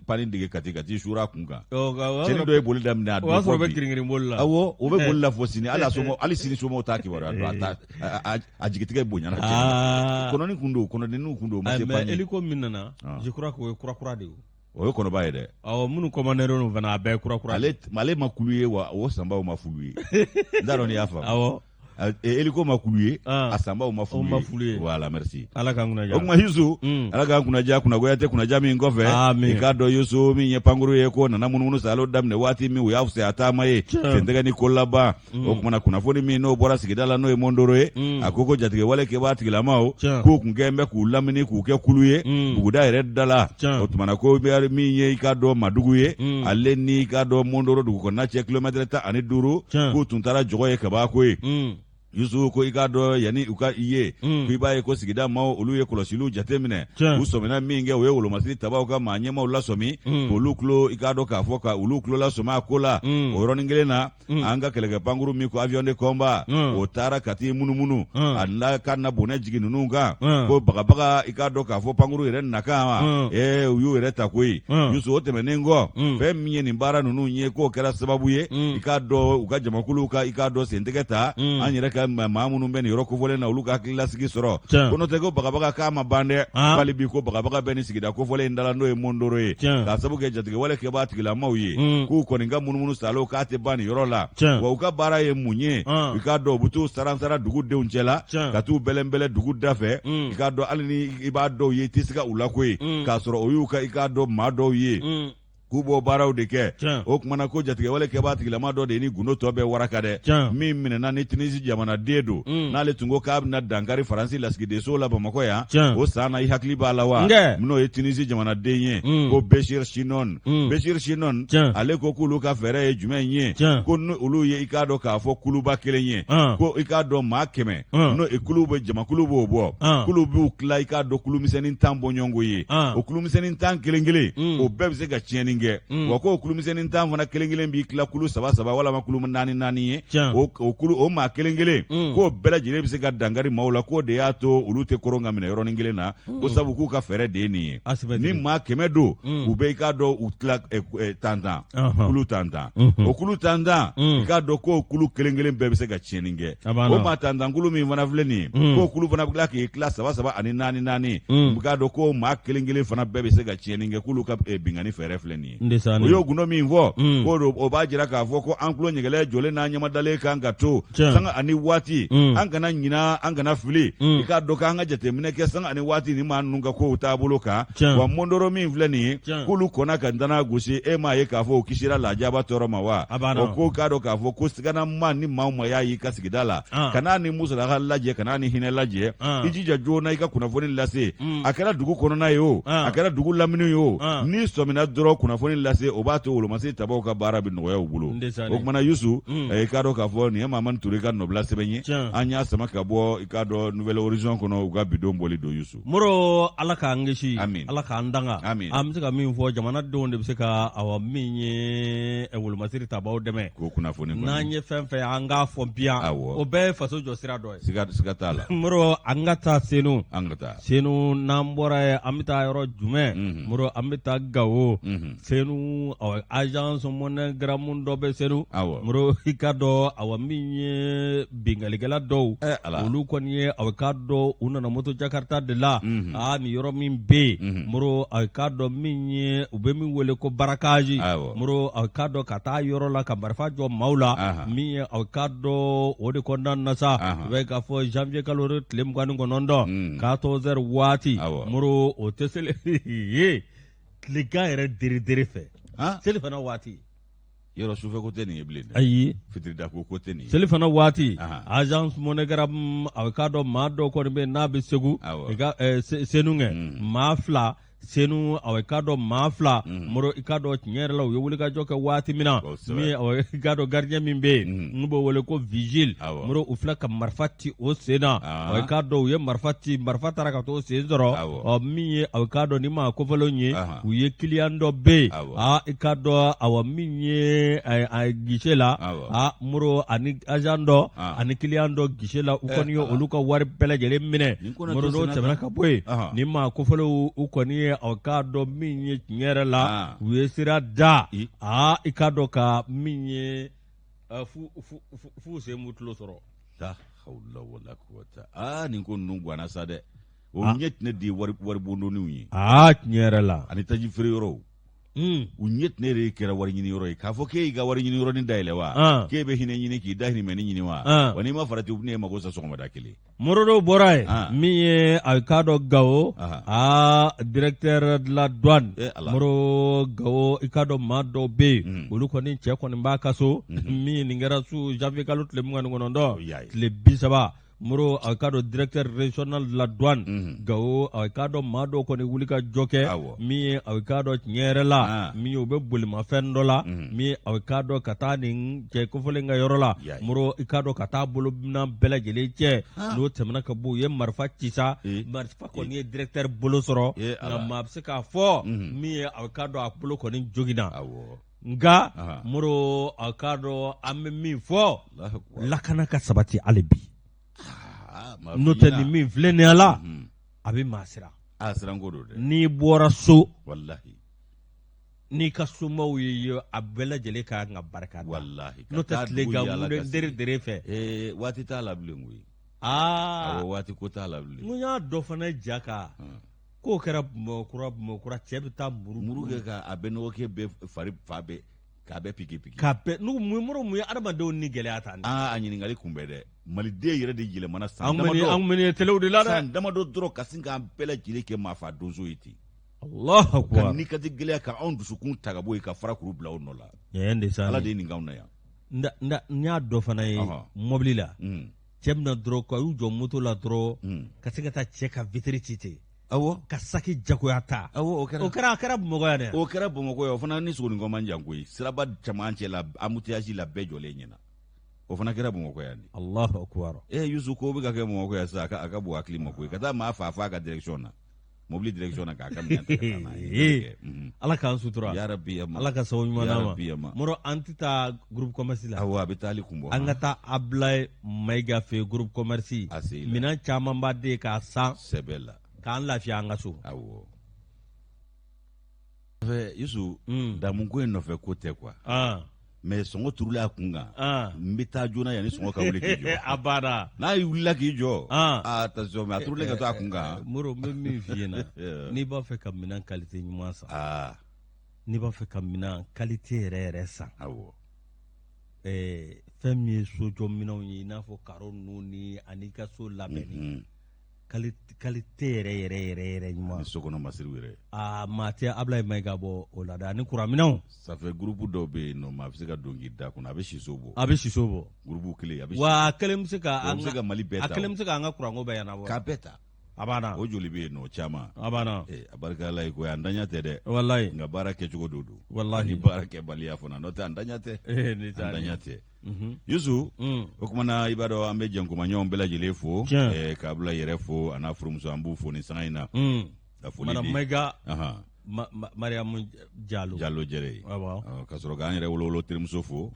panni dege Kati ka t'i suuru a kun kan. Cɛnin dɔ ye boli daminɛ a don. O y'a sɔrɔ o bɛ girin-girin boli la. Awɔ, o bɛ boli la fo sini, hali sini somɔgɔw t'a kibaruya dɔn, a t'a a jigitigɛ bonyana. Kɔnɔni kun don, kɔnɔdenninw kun don, o ma se pan ye. Mais hélico min nana, je crois que o ye kura kura de ye. O ye kɔnɔba ye dɛ. Awɔ, minnu commandé don fana, a bɛɛ ye kura kura. Ale ma kulu ye wa, o sanbaw ma fulu ye. N t'a dɔn n'i y'a faamu. Awɔ. Hélico ma kulu ye, a sanbaw ma fulu ye. Voilà, merci. Ala k'an kunna diya. O tuma Yusu, Ala k'an kunna diya, kunnagoya tɛ kunnaja min kɔfɛ. I k'a dɔn Yusu, min ye pankuru ye, ko nana munumunu saalo daminɛ waati min, u y'a fisaya taama ye sentɛgɛ ni ko laban. O kumana kunnafoni min n'o bɔra sigida la, n'o ye Mondoro ye, a ko jatigɛwale kɛbaa tigilamaw k'u kun kɛn bɛ k'u lamini k'u kɛ kulu ye buguda yɛrɛ da la. O tumana ko min ye, i k'a dɔn, Madugu ye, ale ni i k'a dɔn Mondoro dugu kɔnɔna cɛ kilomɛtɛrɛ 15, k'u tun taara jɔgɔ ye kabako ye. Yusu ko i k'a dɔn yanni u ka i ye, ko i b'a ye ko sigida maaw, olu ye kɔlɔsiliw jateminɛ, u sɔmina min kɛ, u ye wolomasiri tabaw ka maa ɲɛmaw lasɔmi, k'olu tulo, i k'a dɔn k'a fɔ ka olu tulo lasɔmi a ko la. O yɔrɔnin kelen na, an ka kɛlɛkɛ pankuru min ko avion de combat, o taara ka t'i munumunu a la ka na bɔnɛ jigin ninnu kan, ko bagabaga, i k'a dɔn k'a fɔ pankuru yɛrɛ nakan wa, ee, u y'u yɛrɛ ta koyi. Yusu, o tɛmɛnen kɔ, fɛn min ye nin baara ninnu ye, k'o kɛra sababu ye, i k'a dɔn, u ka jamakuluw ka, i k'a dɔn, sentigɛ ta, an yɛrɛ ka maa minnu bɛ nin yɔrɔ kofɔlen na, olu ka hakililasigi sɔrɔ. Ko n'o tɛ, ko bagabaga k'a ma ban dɛ, hali bi ko bagabaga bɛ nin sigida kofɔlen in da la, n'o ye Mondoro ye, k'a sabu kɛ jatigɛwale kɛbaa tigilamaw ye, k'u kɔni ka munumunu salo k'a tɛ ban nin yɔrɔ la. Wa u ka baara ye mun ye? I k'a dɔn, u bɛ t'u saransara dugudenw cɛ la, ka t'u bɛlɛnbɛlɛn dugu da fɛ. I k'a dɔn, hali ni i b'a dɔw ye, i tɛ se ka u la koyi, k'a sɔrɔ o y'u ka, i k'a dɔn, maa dɔw ye k'u b'o baaraw de kɛ. O kumana ko jatigɛwale kɛbaa tigilama dɔ de ni gundo tɔ bɛɛ waraka dɛ, min minɛna ni Tunisi jamanaden don, n'ale tun ko k'a bɛna dankari Faransi lasigidenso la Bamakɔ yan o san na, i hakili b'a la wa? N'o ye Tunisi jamanaden ye, ko Bechir Chinon. Bechir Chinon, ale ko k'olu ka fɛɛrɛ ye jumɛn ye? Ko ni olu ye, i k'a dɔn k'a fɔ kuluba kelen ye, ko i k'a dɔn maa 100, n'o kulu bɛ jamakulu b'o bɔ, kulu b'u tila, i k'a dɔn, kulumisɛnnin 10 bɔɲɔgɔnko ye. O kulumisɛnnin 10 kelen kelen, o bɛɛ bɛ se ka tiɲɛni tiɲɛni kɛ wa k'o kulumisɛnnin 10 fana kelen kelen b'i tila kulu saba saba walama kulu naani naani ye o kulu o maa kelen kelen k'o bɛɛ lajɛlen bɛ se ka dankari maaw la k'o de y'a to olu tɛ koron ka minɛ yɔrɔnin kelen na ko sabu k'u ka fɛɛrɛ de ye nin ye ni maa 100 don u bɛ i k'a dɔn u tila tan tan kulu tan tan o kulu tan tan i k'a dɔn k'o kulu kelen kelen bɛɛ bɛ se ka tiɲɛni kɛ o maa tan tan kulu min fana filɛ nin ye k'o kulu fana bɛ tila k'i tila saba saba ani naani naani u k'a dɔn k'o maa kelen kelen fana bɛɛ bɛ se ka tiɲɛni kɛ k'olu ka binkanni fɛɛrɛ filɛ nin ye o y'o gundo min fɔ k'o o b'a jira k'a fɔ ko an tulo ɲɛgɛlɛ jɔlen n'an ɲɛmadalen kan ka to sanga ani waati an kana ɲina an kana fili i k'a dɔn k'an ka jateminɛ kɛ sanga ani waati ni maa ninnu ka kow taabolo kan wa mondoro min filɛ nin ye k'olu kɔnna ka ntanan gosi e m'a ye k'a fɔ o kisira lajaba tɔɔrɔ ma wa o ko k'a dɔn k'a fɔ ko siganama ni maa o maa y'a y'i ka sigida la kan'a ni musalaka lajɛ kan'a ni hinɛ lajɛ i jija joona i ka kunnafoni lase a kɛra dugu kɔnɔna ye o a kɛra dugu lamini ye o n'i sɔmina dɔrɔn kunnafoni lase o b'a to wolomasiri tabaw ka baara bɛ nɔgɔya u bolo o kumana Yusu i k'a dɔn k'a fɔ nin ye Mamani Ture ka nɔbila sɛbɛn ye an y'a sama ka bɔ i k'a dɔn Nouvel Horizon kɔnɔ u ka bidon bɔli don Yusu Moro ala k'an kisi ala k'an danga an bɛ se ka min fɔ jamanadenw de bɛ se ka awa min ye wolomasiri tabaw dɛmɛ k'o kunnafoni n'an ye fɛn fɛn an k'a fɔ biyan o bɛɛ ye faso jɔ sira dɔ ye siga t'a la Moro an ka taa Senu an ka taa Senu n'an bɔra yen an bɛ taa yɔrɔ jumɛn Moro an bɛ taa Gawo Senu agence MoneyGram dɔ bɛ Senu Moro i k'a dɔn awa min ye binkannikɛla dɔw olu kɔni ye aw k'a dɔn u nana moto Jakarta de la aa nin yɔrɔ min bɛ yen Moro aw k'a dɔn min ye u bɛ min wele ko braquage Moro aw k'a dɔn ka taa yɔrɔ la ka marifa jɔ maaw la min ye aw k'a dɔn o de kɔnɔna na sa i b'a ye k'a fɔ janvier kalo tile 29 14 heures waati Moro o tɛ seli ye tilegan yɛrɛ dere dere fɛ selifana waati yɔrɔ sufɛ ko tɛ nin ye bilen dɛ ayi fitirida ko ko tɛ nin ye selifana waati agence MoneyGram a k'a dɔn maa dɔw kɔni bɛ n'a bɛ segu i ka senu kɛ maa fila senu a k'a dɔn maa fila moro i k'a dɔn tiɲɛ yɛrɛ la u ye wulikajɔ kɛ waati min na min i k'a dɔn gardien min bɛ yen n'u b'o wele ko vigile moro u filɛ ka marifa ci o sen na a k'a dɔn u ye marifa ci marifa taara ka t'o sen sɔrɔ ɔ min ye a k'a dɔn ni maa kofɔlenw ye u ye kiliyan dɔ bɛ yen aa i k'a dɔn awa min ye a guichet la aa moro ani agent dɔ ani kiliyan dɔ guichet la u kɔni ye olu ka wari bɛɛ lajɛlen minɛ moro n'o tɛmɛna ka bɔ yen ni maa kofɔlenw u kɔni ye a k'a dɔn min ye tiɲɛ yɛrɛ la u ye sira da aa i k'a dɔn ka min ye f'u sen m'u tulo sɔrɔ la hawla wala quwwata aa nin ko ninnu ganna sa dɛ o ɲɛ tɛnɛ de ye waribondoniw ye aa tiɲɛ yɛrɛ la ani taji feere yɔrɔw u ɲɛ tɛnɛ de kɛra wari ɲini yɔrɔ ye k'a fɔ k'e y'i ka wari ɲini yɔrɔnin dayɛlɛ wa k'e bɛ hinɛ ɲini k'i dahirimɛni ɲini wa wa n'i ma farati u bɛna e mago sa sɔgɔmada kelen Moro n'o bɔra yen min ye a k'a dɔn Gawo aa directeur de la douane Moro Gawo i k'a dɔn maa dɔw bɛ yen olu kɔni cɛ kɔni b'a ka so min nin kɛra su janvier kalo tile 29 tile 30 Moro a k'a dɔn directeur régional de la douane Gawo a k'a dɔn maa dɔw kɔni wuli ka jɔ kɛ min ye a k'a dɔn tiɲɛ yɛrɛ la min ye u bɛ bolimafɛn dɔ la min ye a k'a dɔn ka taa nin cɛ kofɔlen ka yɔrɔ la Moro i k'a dɔn ka taa bolominɛn bɛɛ lajɛlen cɛ n'o tɛmɛna ka bɔ u ye marifa ci sa marifa kɔni ye directeur bolo sɔrɔ nka maa bɛ se k'a fɔ min ye a k'a dɔn a bolo kɔni joginna nka Moro a k'a dɔn an bɛ min fɔ lakana ka sabati hali bi n'o tɛ nin min filɛ nin la a bɛ maa siran a siranko don dɛ n'i bɔra so walahi n'i ka somaw ye ye a bɛɛ lajɛlen ka kan ka barika da walahi n'o tɛ tilegan wuli dere dere fɛ ee waati t'a la bilen koyi aa awɔ waati ko t'a la bilen n ko n y'a dɔ fana ja kan k'o kɛra bamakɔkura bamakɔkura cɛ bɛ taa muru muru kɛ ka a bɛɛ nɔgɔ kɛ bɛɛ fari fa bɛɛ k'a bɛɛ piki piki k'a bɛɛ n'u mun muru mun ye adamadenw ni gɛlɛya ta aa a ɲininkali kun bɛ dɛ maliden yɛrɛ de yɛlɛmana san damadɔ an kun bɛ telew de la dɛ san damadɔ dɔrɔn ka sin k'an bɛɛ lajɛlen kɛ maafa donso ye ten Allahu ka akbar ni ka di gɛlɛya ka anw dusukun ta ka bɔ yen ka fara kuru bila o nɔ la ɲɛ de sa ala de ye nin k'anw na yan n y'a dɔ fana ye mɔbili la cɛ bɛna dɔrɔn ka y'u jɔ moto la dɔrɔn ka se ka taa cɛ ka vitre ci ten awɔ ka saki jagoya ta awɔ o kɛra o kɛra a kɛra bamakɔ yan dɛ o kɛra bamakɔ yan o fana ni sogonikɔ man jan koyi siraba camancɛ la embouteillage la bɛɛ jɔlen ɲɛna o fana kɛra bamakɔ yan de Allahu akbar e Yusu ko bɛ ka kɛ bamakɔ yan sisan a ka bon hakili ma koyi ka taa maa faa f'a ka direction na mobili direction na k'a ka minɛn ta ka taa n'a ye. Ala k'an sutura. Yarabi. Ala ka sababu ɲuman d'an ma. Moro, an tɛ taa groupe commerce la. Awɔ, a bɛ taali kun bɔ. An ka taa Ablaye Mayiga fɛ yen, groupe commerce. A se la. Minɛn caman b'a den k'a san. Sɛbɛ la. K'an lafiya an ka so. Awɔ. Yusu, damu ko in nɔfɛ ko tɛ quoi. Mais sɔngɔ turula a kun kan, n bɛ taa joona yanni sɔngɔ ka wuli k'i jɔ. A banna. N'a ye wulila k'i jɔ, attention, mais a turulen ka to a kun kan. Moro, n bɛ min f'i ɲɛna, n'i b'a fɛ ka minɛn qualité ɲuman san, n'i b'a fɛ ka minɛn qualité yɛrɛ yɛrɛ san, fɛn min ye sojɔ minɛnw ye, i n'a fɔ carreau ninnu ni ani ka so labɛnni qualité yɛrɛ yɛrɛ yɛrɛ yɛrɛ ɲuman. Ni so kɔnɔ masiriw yɛrɛ. Aa, maa tɛ Ablaye Mayiga bɔ o la dɛ, ani kuran minɛnw. Ça fait groupe dɔw bɛ yen nɔ, maa bɛ se ka don k'i da kɔnɔ, a bɛ siso bɔ. A bɛ siso bɔ. Groupe kelen a bɛ. Wa a kelen bɛ se ka. O bɛ se ka Mali bɛɛ ta. A kelen bɛ se k'an ka kuranko bɛɛ ɲɛnabɔ. K'a bɛɛ ta. A banna. O joli bɛ yen nɔ caman. A banna. A barika Ala ye koyi, an daɲa tɛ dɛ. Walayi. Nka baara kɛcogo dɔ don. Walahi. Ni baara kɛbaliya fana, n'o tɛ an daɲa tɛ. An daɲa tɛ. Yusu, o kuma na, i b'a dɔn an bɛ jɛnkomaɲɔgɔn bɛɛ lajɛlen fo, k'a bila yɛrɛ fo a n'a furumuso, an b'u fo ni sanga in na. Ka foli di Madame Mayiga, Mariamu Jalo. Jalo Jɛrɛ. Ka sɔrɔ k'an yɛrɛ wolowolo terimuso fo,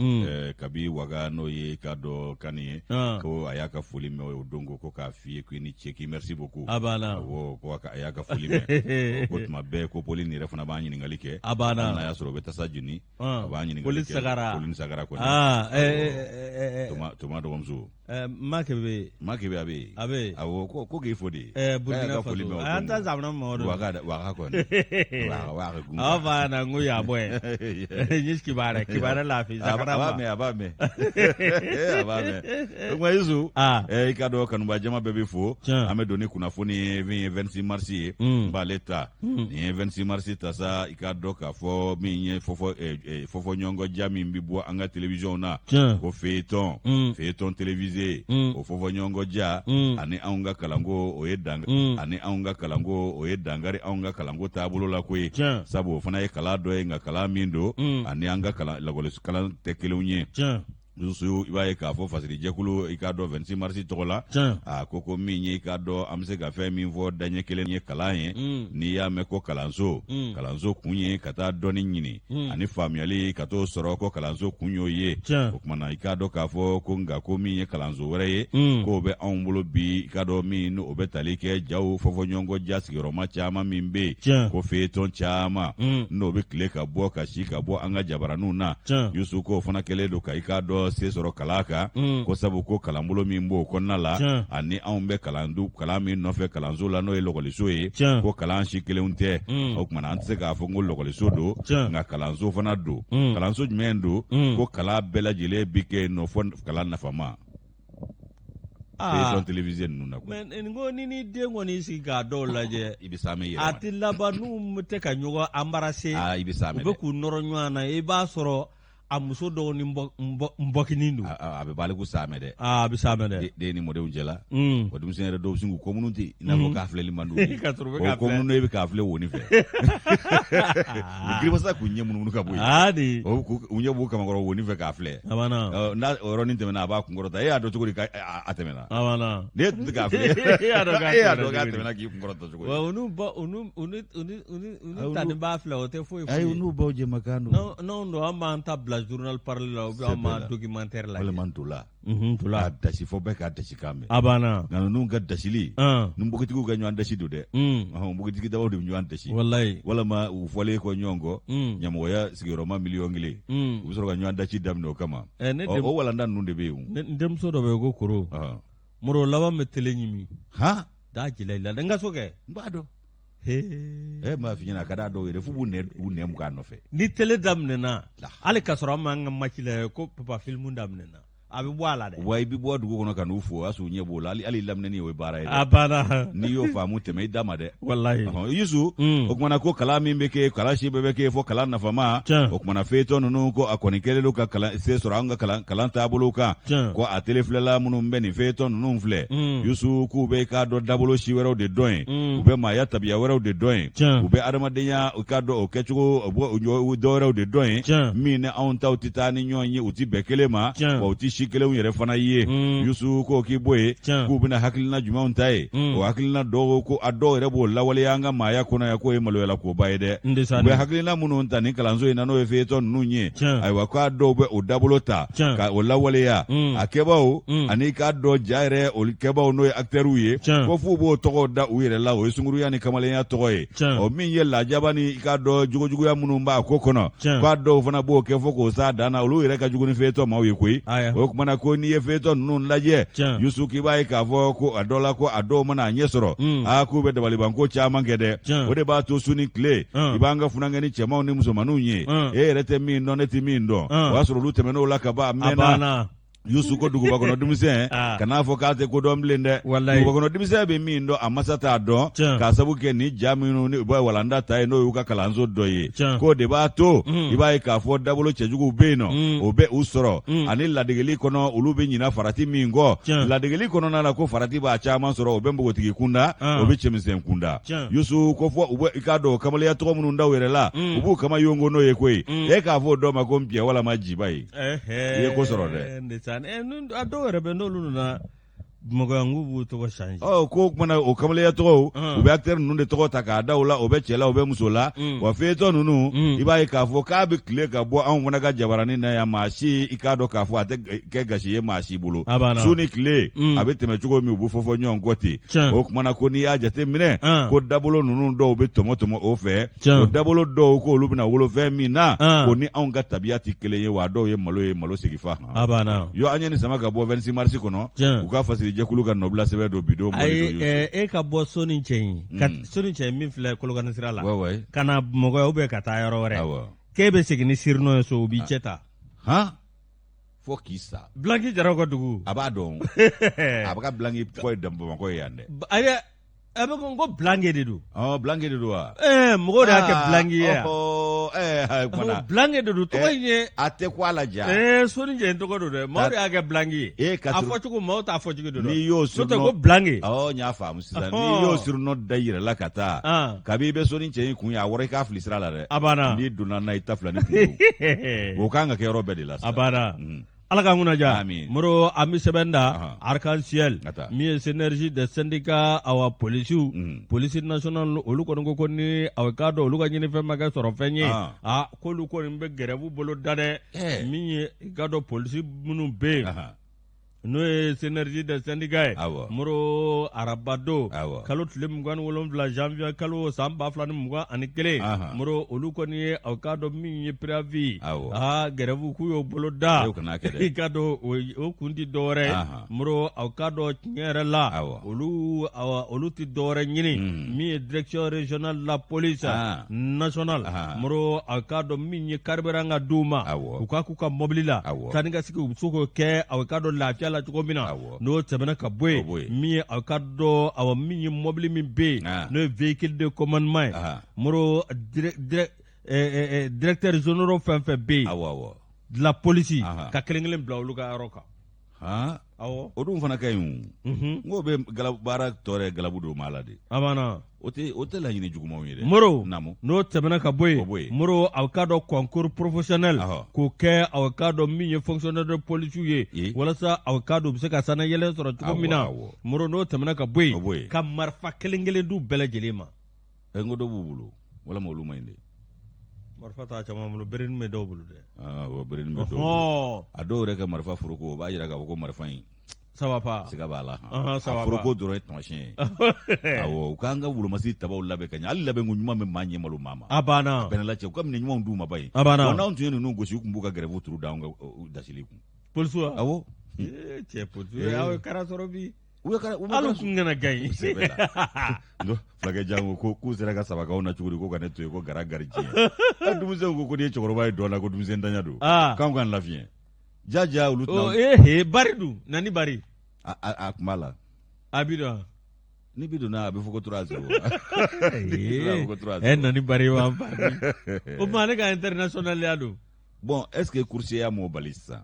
kabi Waga, n'o ye k'a dɔn Kani ye, ko a y'a ka foli mɛn o don, ko k'a f'i ye k'i ni ce, k'i merci beaucoup. A banna. Awɔ, ko a y'a ka foli mɛn, ko tuma bɛɛ ko Poli nin yɛrɛ fana b'an ɲininkali kɛ. A banna. N'a y'a sɔrɔ o bɛ tasa jeni. A b'a ɲininkali kɛ. Poli Sagara. Poli Sagara kɔni. Toma dɔgɔmuso. Make bɛ yen. Make bɛ, a bɛ yen. A bɛ yen. Awɔ, ko k'i fo de. Burkina Faso. An ta zamana mɔgɔ don. Waga waga kɔni. Waga waga gun. A b'a fɔ a ɲɛna n ko y'a bɔ yen. N ye kibaruya kibaruya lafi. A b'a mɛn, a b'a mɛn. A b'a mɛn. O tuma Yusu. I ka dɔn kanuba jama bɛɛ bɛ fo. An bɛ don ni kunnafoni ye min ye 26 mars ye. N b'ale ta. Nin ye 26 mars ta sa, i k'a dɔn k'a fɔ min ye fɔfɔ fɔfɔ ɲɔgɔnkɔ ja min bɛ bɔ an ka télévision na. Ko feuilleton. Feuilleton télévisé. O fɔfɔ ɲɔgɔnkɔ ja ani anw ka kalanko, o ye dan ani anw ka kalanko, o ye dankari anw ka kalanko taabolo la koyi. Sabu o fana ye kalan dɔ ye, nka kalan min don, ani an ka kalan lakɔliso kalan tɛ kelenw ye. Yusu, i b'a ye k'a fɔ fasirijɛkulu, i k'a dɔn 26 mars tɔgɔ la, a ko min ye, i k'a dɔn an bɛ se ka fɛn min fɔ daɲɛ kelen ye kalan ye. N'i y'a mɛn ko kalanso, kalanso kun ye ka taa dɔnni ɲini ani faamuyali ka t'o sɔrɔ, ko kalanso kun y'o ye. O tuma na, i k'a dɔn k'a fɔ ko nka ko min ye kalanso wɛrɛ ye, k'o bɛ anw bolo bi, i k'a dɔn min o bɛ tali kɛ jaw fɔfɔɲɔgɔnkɔ ja sigiyɔrɔma caman min bɛ yen, ko feuilleton caman n'o bɛ tile ka bɔ ka si ka bɔ an ka jabaraninw na. Yusu, k'o fana kɛlen don ka i k'a dɔn se sɔrɔ kalan kan, ko sabu ko kalanbolo min b'o kɔnɔna la ani anw bɛ kalan kalan min nɔfɛ kalanso la, n'o ye lɔkɔliso ye, ko kalan si kelenw tɛ. O tuma na, an tɛ se k'a fɔ ko lɔkɔliso don, nka kalanso fana don. Kalanso jumɛn don? Ko kalan bɛɛ lajɛlen bi kɛ yen nɔ fɔ kalan nafama feuilleton télévisé ninnu na. Mais nin ko ni den kɔni sigi k'a dɔw lajɛ, i bɛ s'an yɛrɛ. A tɛ laban n'u tɛ ka ɲɔgɔn embrasser. I bɛ s'an. U bɛ k'u nɔrɔ ɲɔgɔn na, i b'a sɔrɔ a muso dɔw ni nbɔkinin don. A bɛ baliku saamɛ dɛ. A bɛ saamɛ dɛ. Den ni mɔdenw cɛla, o denmisɛn yɛrɛ dɔw bɛ sin k'u kɔmunu ten, i n'a fɔ k'a filɛli man d'u ye. O kɔmunu, e bɛ k'a filɛ woni fɛ, u girimasa k'u ɲɛ munumunu ka bɔ yen, u ɲɛ b'u kamakɔrɔ woni fɛ k'a filɛ. A banna. N'a o yɔrɔnin tɛmɛna, a b'a kunkɔrɔta. E y'a dɔn cogo di k'a tɛmɛna? A banna. Ne tun tɛ k'a filɛ, e y'a dɔn k'a tɛmɛna k'i kunkɔrɔta cogo di? Wa olu ba olu olu olu ta ni b'a filɛ, o tɛ foyi. Ayi, n'u baw jɛmakan don. N'anw don, an b'an ta bila journal parlé la ou bien an b'an documentaire lajɛ. Walima ntola. Ntola. K'a dasi fɔ bɛɛ k'a dasi kan mɛn. A banna. Nka ninnu ka dasili, ni npogotigiw ka ɲɔgɔn dasi don dɛ. Npogotigi dabaw de bɛ ɲɔgɔn dasi. Walayi. Walima u fɔlen kɔ ɲɔgɔn kɔ, ɲamɔgɔya sigiyɔrɔma 1,000,000. U bɛ sɔrɔ ka ɲɔgɔn dasi daminɛ o kama. O walanda ninnu de bɛ yen. N denmuso dɔ bɛ yen ko Koro. Moro laban bɛ télé ɲimi. Han. Da jila i la n ka so kɛ. N b'a dɔn. E m'a f'i ɲɛna, a ka d'a dɔw yɛrɛ f'u b'u nɛn mugan a nɔfɛ. Ni télé daminɛna, hali k'a sɔrɔ an m'an ka match lajɛ, ko papa film daminɛna, a bɛ bɔ a la dɛ. Wa i bɛ bɔ dugu kɔnɔ ka n'u fo, o y'a sɔrɔ u ɲɛ b'o la, hali laminɛni o ye baara ye dɛ. A banna. N'i y'o faamu, tɛmɛ i da ma dɛ. Walayi. Yusu, o kumana ko kalan min bɛ kɛ, kalan si bɛɛ bɛ kɛ fɔ kalan nafama. O kumana feuilleton ninnu, ko a kɔni kɛlen don ka kalan se sɔrɔ an ka kalan taabolo kan. Ko a télé filɛla minnu bɛ nin feuilleton ninnu filɛ, Yusu, k'u bɛ k'a dɔn dabolo si wɛrɛw de dɔn yen, u bɛ maaya tabiya wɛrɛw de dɔn yen, u bɛ adamadenya u k'a dɔn o kɛcogo dɔ wɛrɛw de dɔn yen, min ni anw taw tɛ taa ni ɲɔgɔn ye, u tɛ bɛn kelen ma, wa u tɛ si si kelenw yɛrɛ fana ye Yusu ko k'i bɔ yen k'u bɛna hakilina jumɛnw ta ye o hakilina dɔw ko a dɔw yɛrɛ b'o lawaleya an ka maaya kɔnɔ yan k'o ye maloyala koba ye dɛ u bɛ hakilina minnu ta nin kalanso in na n'o ye feyetɔn ninnu ye ayiwa k'a dɔw bɛ o dabolo ta ka o lawaleya a kɛbaaw ani k'a dɔn ja yɛrɛ olu kɛbaaw n'o ye akitɛriw ye ko f'u b'o tɔgɔ da u yɛrɛ la o ye sunguruya ni kamalenya tɔgɔ ye o min ye lajaba ni i k'a dɔn jogojuguya minnu b'a ko kɔnɔ k'a dɔw fana b'o kɛ fo k'o s'a dan na olu yɛrɛ ka jugu ni feyetɔn maaw ye koyi o tuma na ko n'i ye feyetɔn ninnu lajɛ Yusu k'i b'a ye k'a fɔ ko a dɔ la ko a dɔw mana a ɲɛ sɔrɔ aa k'u bɛ dabalibanko caman kɛ dɛ o de b'a to su ni tile i b'an ka funankɛni cɛmanw ni musomanninw ye e yɛrɛ tɛ min dɔn ne tɛ min dɔn o y'a sɔrɔ olu tɛmɛn'o la ka ban a mɛnna Yusu ko duguba kɔnɔ denmisɛn ah. kan'a fɔ k'a tɛ ko dɔn bilen dɛ duguba kɔnɔ denmisɛn bɛ min dɔn a masa t'a dɔn k'a sabu kɛ ni ja minnu ni u bɛ walanda ta ye n'o y'u ka kalanso dɔ ye k'o de b'a to mm. i b'a ye k'a fɔ dabolo cɛjuguw bɛ yen nɔ mm. o bɛ u sɔrɔ mm. ani ladegeli kɔnɔ olu bɛ ɲina farati min kɔ ladegeli kɔnɔna la ko farati b'a caman sɔrɔ o bɛ npogotigi kunda ah. o bɛ cɛmisɛn kunda Yusu ko fɔ u bɛ i k'a dɔn kamalenya tɔgɔ minnu da u yɛrɛ la u b'u kama yongo n'o ye koyi e k'a fɔ o dɔ ma ko npiyɛ walama jiba ye i ye ko sɔrɔ dɛ a dɔw yɛrɛ bɛ n'olu nana Bamakɔ yan k'u b'u tɔgɔ changer ɔ ko o kumana o kamalenya tɔgɔw u bɛ acteur ninnu de tɔgɔ ta k'a da u la o bɛ cɛ la o bɛ muso la wa feyetɔn ninnu i b'a ye k'a fɔ k'a bɛ tile ka bɔ anw fana ka jabaranin na yan maa si i k'a dɔn k'a fɔ a tɛ kɛ gasi ye maa si bolo su ni tile a bɛ tɛmɛ cogo min u bɛ fɔ fɔ ɲɔgɔn kɔ ten o kumana ko n'i y'a jate minɛ ko dabolo ninnu dɔw bɛ tɔmɔ tɔmɔ o fɛ o dabolo dɔw ko olu bɛna wolo fɛn min na ko ni anw ka tabiya tɛ kelen ye wa dɔw ye malo ye malo sigi fa a banna yo an ye nin sama ka bɔ 26 mars kɔnɔ u ka fasirijɛkulu ka nɔbila sɛbɛn don bi don ayi e ka bɔ Sonicɛɲi ka Sonicɛɲi min filɛ Kolokani sira la ka na Bamakɔ ou bien ka taa yɔrɔ wɛrɛ k'e bɛ segin ni surnom ye so u b'i cɛ ta han fo k'i sa Blanki Jaraw ka dugu a b'a dɔn a bɛ ka Blanki tɔgɔ ye Bamakɔ ye yan dɛ ayi a bɛ ko Blanke de don Blanke de don wa ɛɛ mɔgɔw de y'a kɛ Blanki ye yan ɛɛ Blanke de don tɔgɔ in ye a tɛ ko a la ja ɛɛ Sonicɛɲi tɔgɔ don dɛ maaw de y'a kɛ Blanki ye a fɔcogo maaw t'a fɔcogo de dɔn n'i y'o surnom ko Blanke n y'a faamu sisan n'i y'o surnom da i yɛrɛ la ka taa kabi i bɛ Sonicɛɲi kun ye a wɔrɔ i k'a fili sira la dɛ a banna n'i donna n'a i ta fila ni kun o kan ka kɛ yɔrɔ bɛɛ de la a banna Ala k'an kunna diya Moro an bɛ sɛbɛn da Arc-en-Ciel min ye synergie des syndicats awa polisiw mm. police nationale olu kɔni ko ko ni aw k'a dɔn olu ka ɲinifɛn ma kɛ sɔrɔ fɛn ye aa k'olu kɔni bɛ gɛrɛfu bolo da dɛ min ye i k'a dɔn polisi minnu bɛ yen n'o ye synergie des syndicats ye Moro arabadon kalo tile 27 janvier kalo san 2021 Moro olu kɔni ye aw k'a dɔn min ye préavis aa gɛrɛfu k'u y'o bolo da i k'a dɔn o kun tɛ dɔwɛrɛ ye Moro aw k'a dɔn tiɲɛ yɛrɛ la olu olu tɛ dɔwɛrɛ ɲini min ye direction régionale de la police nationale Moro aw k'a dɔn min ye carburant ka d'u ma u ka k'u ka mɔbili la taa ni ka segin u bɛ se k'o kɛ aw k'a dɔn lafiya la cogo min na n'o tɛmɛna ka bɔ yen min ye aw k'a dɔn awa min ye mɔbili min bɛ yen n'o ye véhicule de commandement ye Moro directeur généraux fɛn fɛn bɛ yen de la police ka kelen kelen bila olu ka yɔrɔ kan awɔ o dun fana ka ɲi o n k'o bɛ baara tɔ yɛrɛ galabu don maa la de a banna o tɛ o tɛ laɲini jugumanw ye dɛ Moro n'o tɛmɛna ka bɔ yen Moro aw k'a dɔn concours professionnel k'o kɛ aw k'a dɔn min ye fonctionnaire de police ye walasa aw k'a dɔn u bɛ se ka sannayɛlɛn sɔrɔ cogo min na Moro n'o tɛmɛna ka bɔ yen ka marifa kelen kelen d'u bɛɛ lajɛlen ma n ko dɔ b'u bolo walima olu ma ɲi de marifa t'a caman bolo berenin bɛ dɔw bolo dɛ awɔ berenin bɛ dɔw bolo a dɔw yɛrɛ ka marifa foroko o b'a jira k'a fɔ ko marifa in ça va pas siga b'a la a foroko dɔrɔn ye taamasiyɛn ye awɔ u k'an ka wolomasiri tabaw labɛn ka ɲɛ hali labɛnko ɲuman bɛ maa ɲɛ malo maa ma a banna a bɛnna cɛ u ka minɛ ɲumanw d'u ma ba ye a banna wa n'anw tun ye ninnu gosi u tun b'u ka gɛrɛfu turu da anw ka dasili kun polisiw wa awɔ cɛ polisiw aw ye kara sɔrɔ bi u ye kara hali u kun kana gan ye fulakɛ jango ko k'u sera ka saba k'anw na cogo di ko ka ne to yen ko gara gardien denmisɛnw ko ko n'i ye cɛkɔrɔba ye dɔn na ko denmisɛntanya don k'anw k'an lafiɲɛ jaja olu tɛna ee bari dun na ni bari a kun b'a la a bi dɔn ni bi donna a bɛ fɔ ko 3-0 ɛ na ni bari wa o tuma ale ka international ya don bon est ce que coursier m'o bali sisan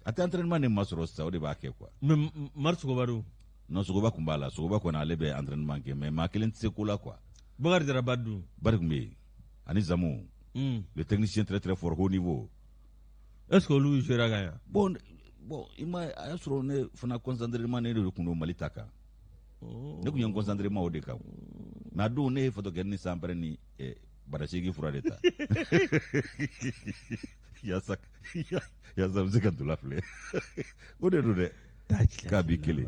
a tɛ entraînement de ma sɔrɔ sisan o de b'a kɛ quoi mais Mari Sogoba dun non Sogoba kun b'a la Sogoba kɔni ale bɛ entraînement kɛ mais maa kelen tɛ se ko la quoi Bakari Jara Bari dun Bari kun bɛ yen ani Zamu le technicien très très fort haut niveau est ce que olu jouera ka ɲa bon Bon, i ma a y'a sɔrɔ ne fana concentré ma, ne de tun don Mali ta kan. Ne tun ye n concentré ma o de kan. Mais a don ne ye fatɔkɛ ni sanpɛrɛn ni barasegi fura de ta. Yaasa yaasa n bɛ se ka ntola filɛ. O de don dɛ. K'a b'i kelen.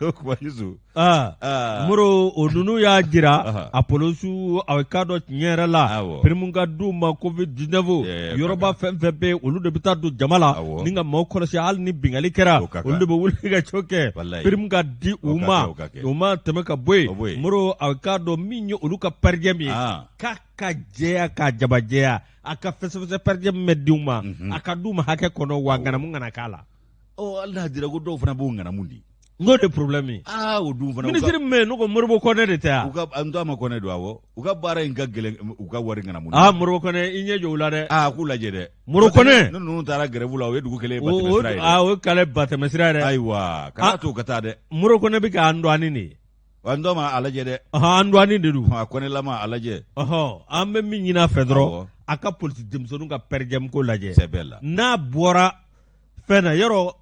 O kuma Yusu. Aa Moro, o ninnu y'a jira a polisiw a k'a dɔn tiɲɛ yɛrɛ la prime ka d'u ma covid 19 yɔrɔba fɛn fɛn bɛ yen, olu de bɛ taa don jama la ni ka maaw kɔlɔsi. Hali ni binkanni kɛra, olu de bɛ wuli ka jɔ kɛ. Prime ka di u ma, u ma tɛmɛ ka bɔ yen. Moro, a k'a dɔn min ye olu ka per diem ye, k'a ka jɛya, k'a jabajɛya, a ka fɛsɛfɛsɛ. Per diem min bɛ di u ma, a ka d'u ma hakɛ kɔnɔ, wa ŋanamu kana k'a la. Ɔ, hali n'a dira ko dɔw fana b'o ŋanamu di. N'o de problème ye. Aa, o dun fana. Minisiri min bɛ yen, n'o ko Modibo Kɔnɛ de tɛ yan. U ka n t'a ma Kɔnɛ don, awɔ. U ka baara in ka gɛlɛn, u ka wari ŋanamu. Aa, Modibo Kɔnɛ, i ɲɛ jɔ u la dɛ. Aa, k'u lajɛ dɛ. Modibo Kɔnɛ. Ni ninnu taara grève la, o ye dugu kelen ye batɛmɛsira ye dɛ. Aa, o ye kɛlɛ batɛmɛsira ye dɛ. Ayiwa, kana to u ka taa dɛ. Modibo Kɔnɛ bɛ k'an dɔɔnin de ye. Wa n tɔ ma a lajɛ dɛ. Ɔhɔn, an dɔɔnin de don. A Kɔnɛlama a lajɛ. Ɔhɔn, an bɛ min ɲini a fɛ dɔrɔn, a ka polisi denmisɛnninw ka per diem ko lajɛ. Sɛbɛ la. N'a bɔra fɛn na yɔrɔ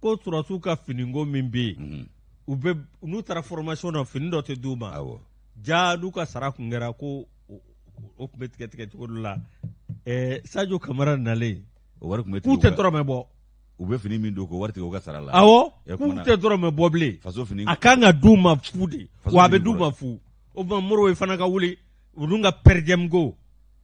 ko sɔrɔdasiw ka finiko min bɛ yen, u bɛ n'u taara formation na, fini dɔ tɛ d'u ma. Ja n'u ka sara kun kɛra ko o tun bɛ tigɛ tigɛ cogo dɔ la. Sajo Kamara nalen, o wari tun bɛ k'u tɛ dɔrɔmɛ bɔ. U bɛ fini min don k'o wari tigɛ u ka sara la. Awɔ, k'u tɛ dɔrɔmɛ bɔ bilen. Faso fini. A kan ka d'u ma fu de, wa a bɛ d'u ma fu. O tuma Modibo fana ka wuli olu ka per diem ko,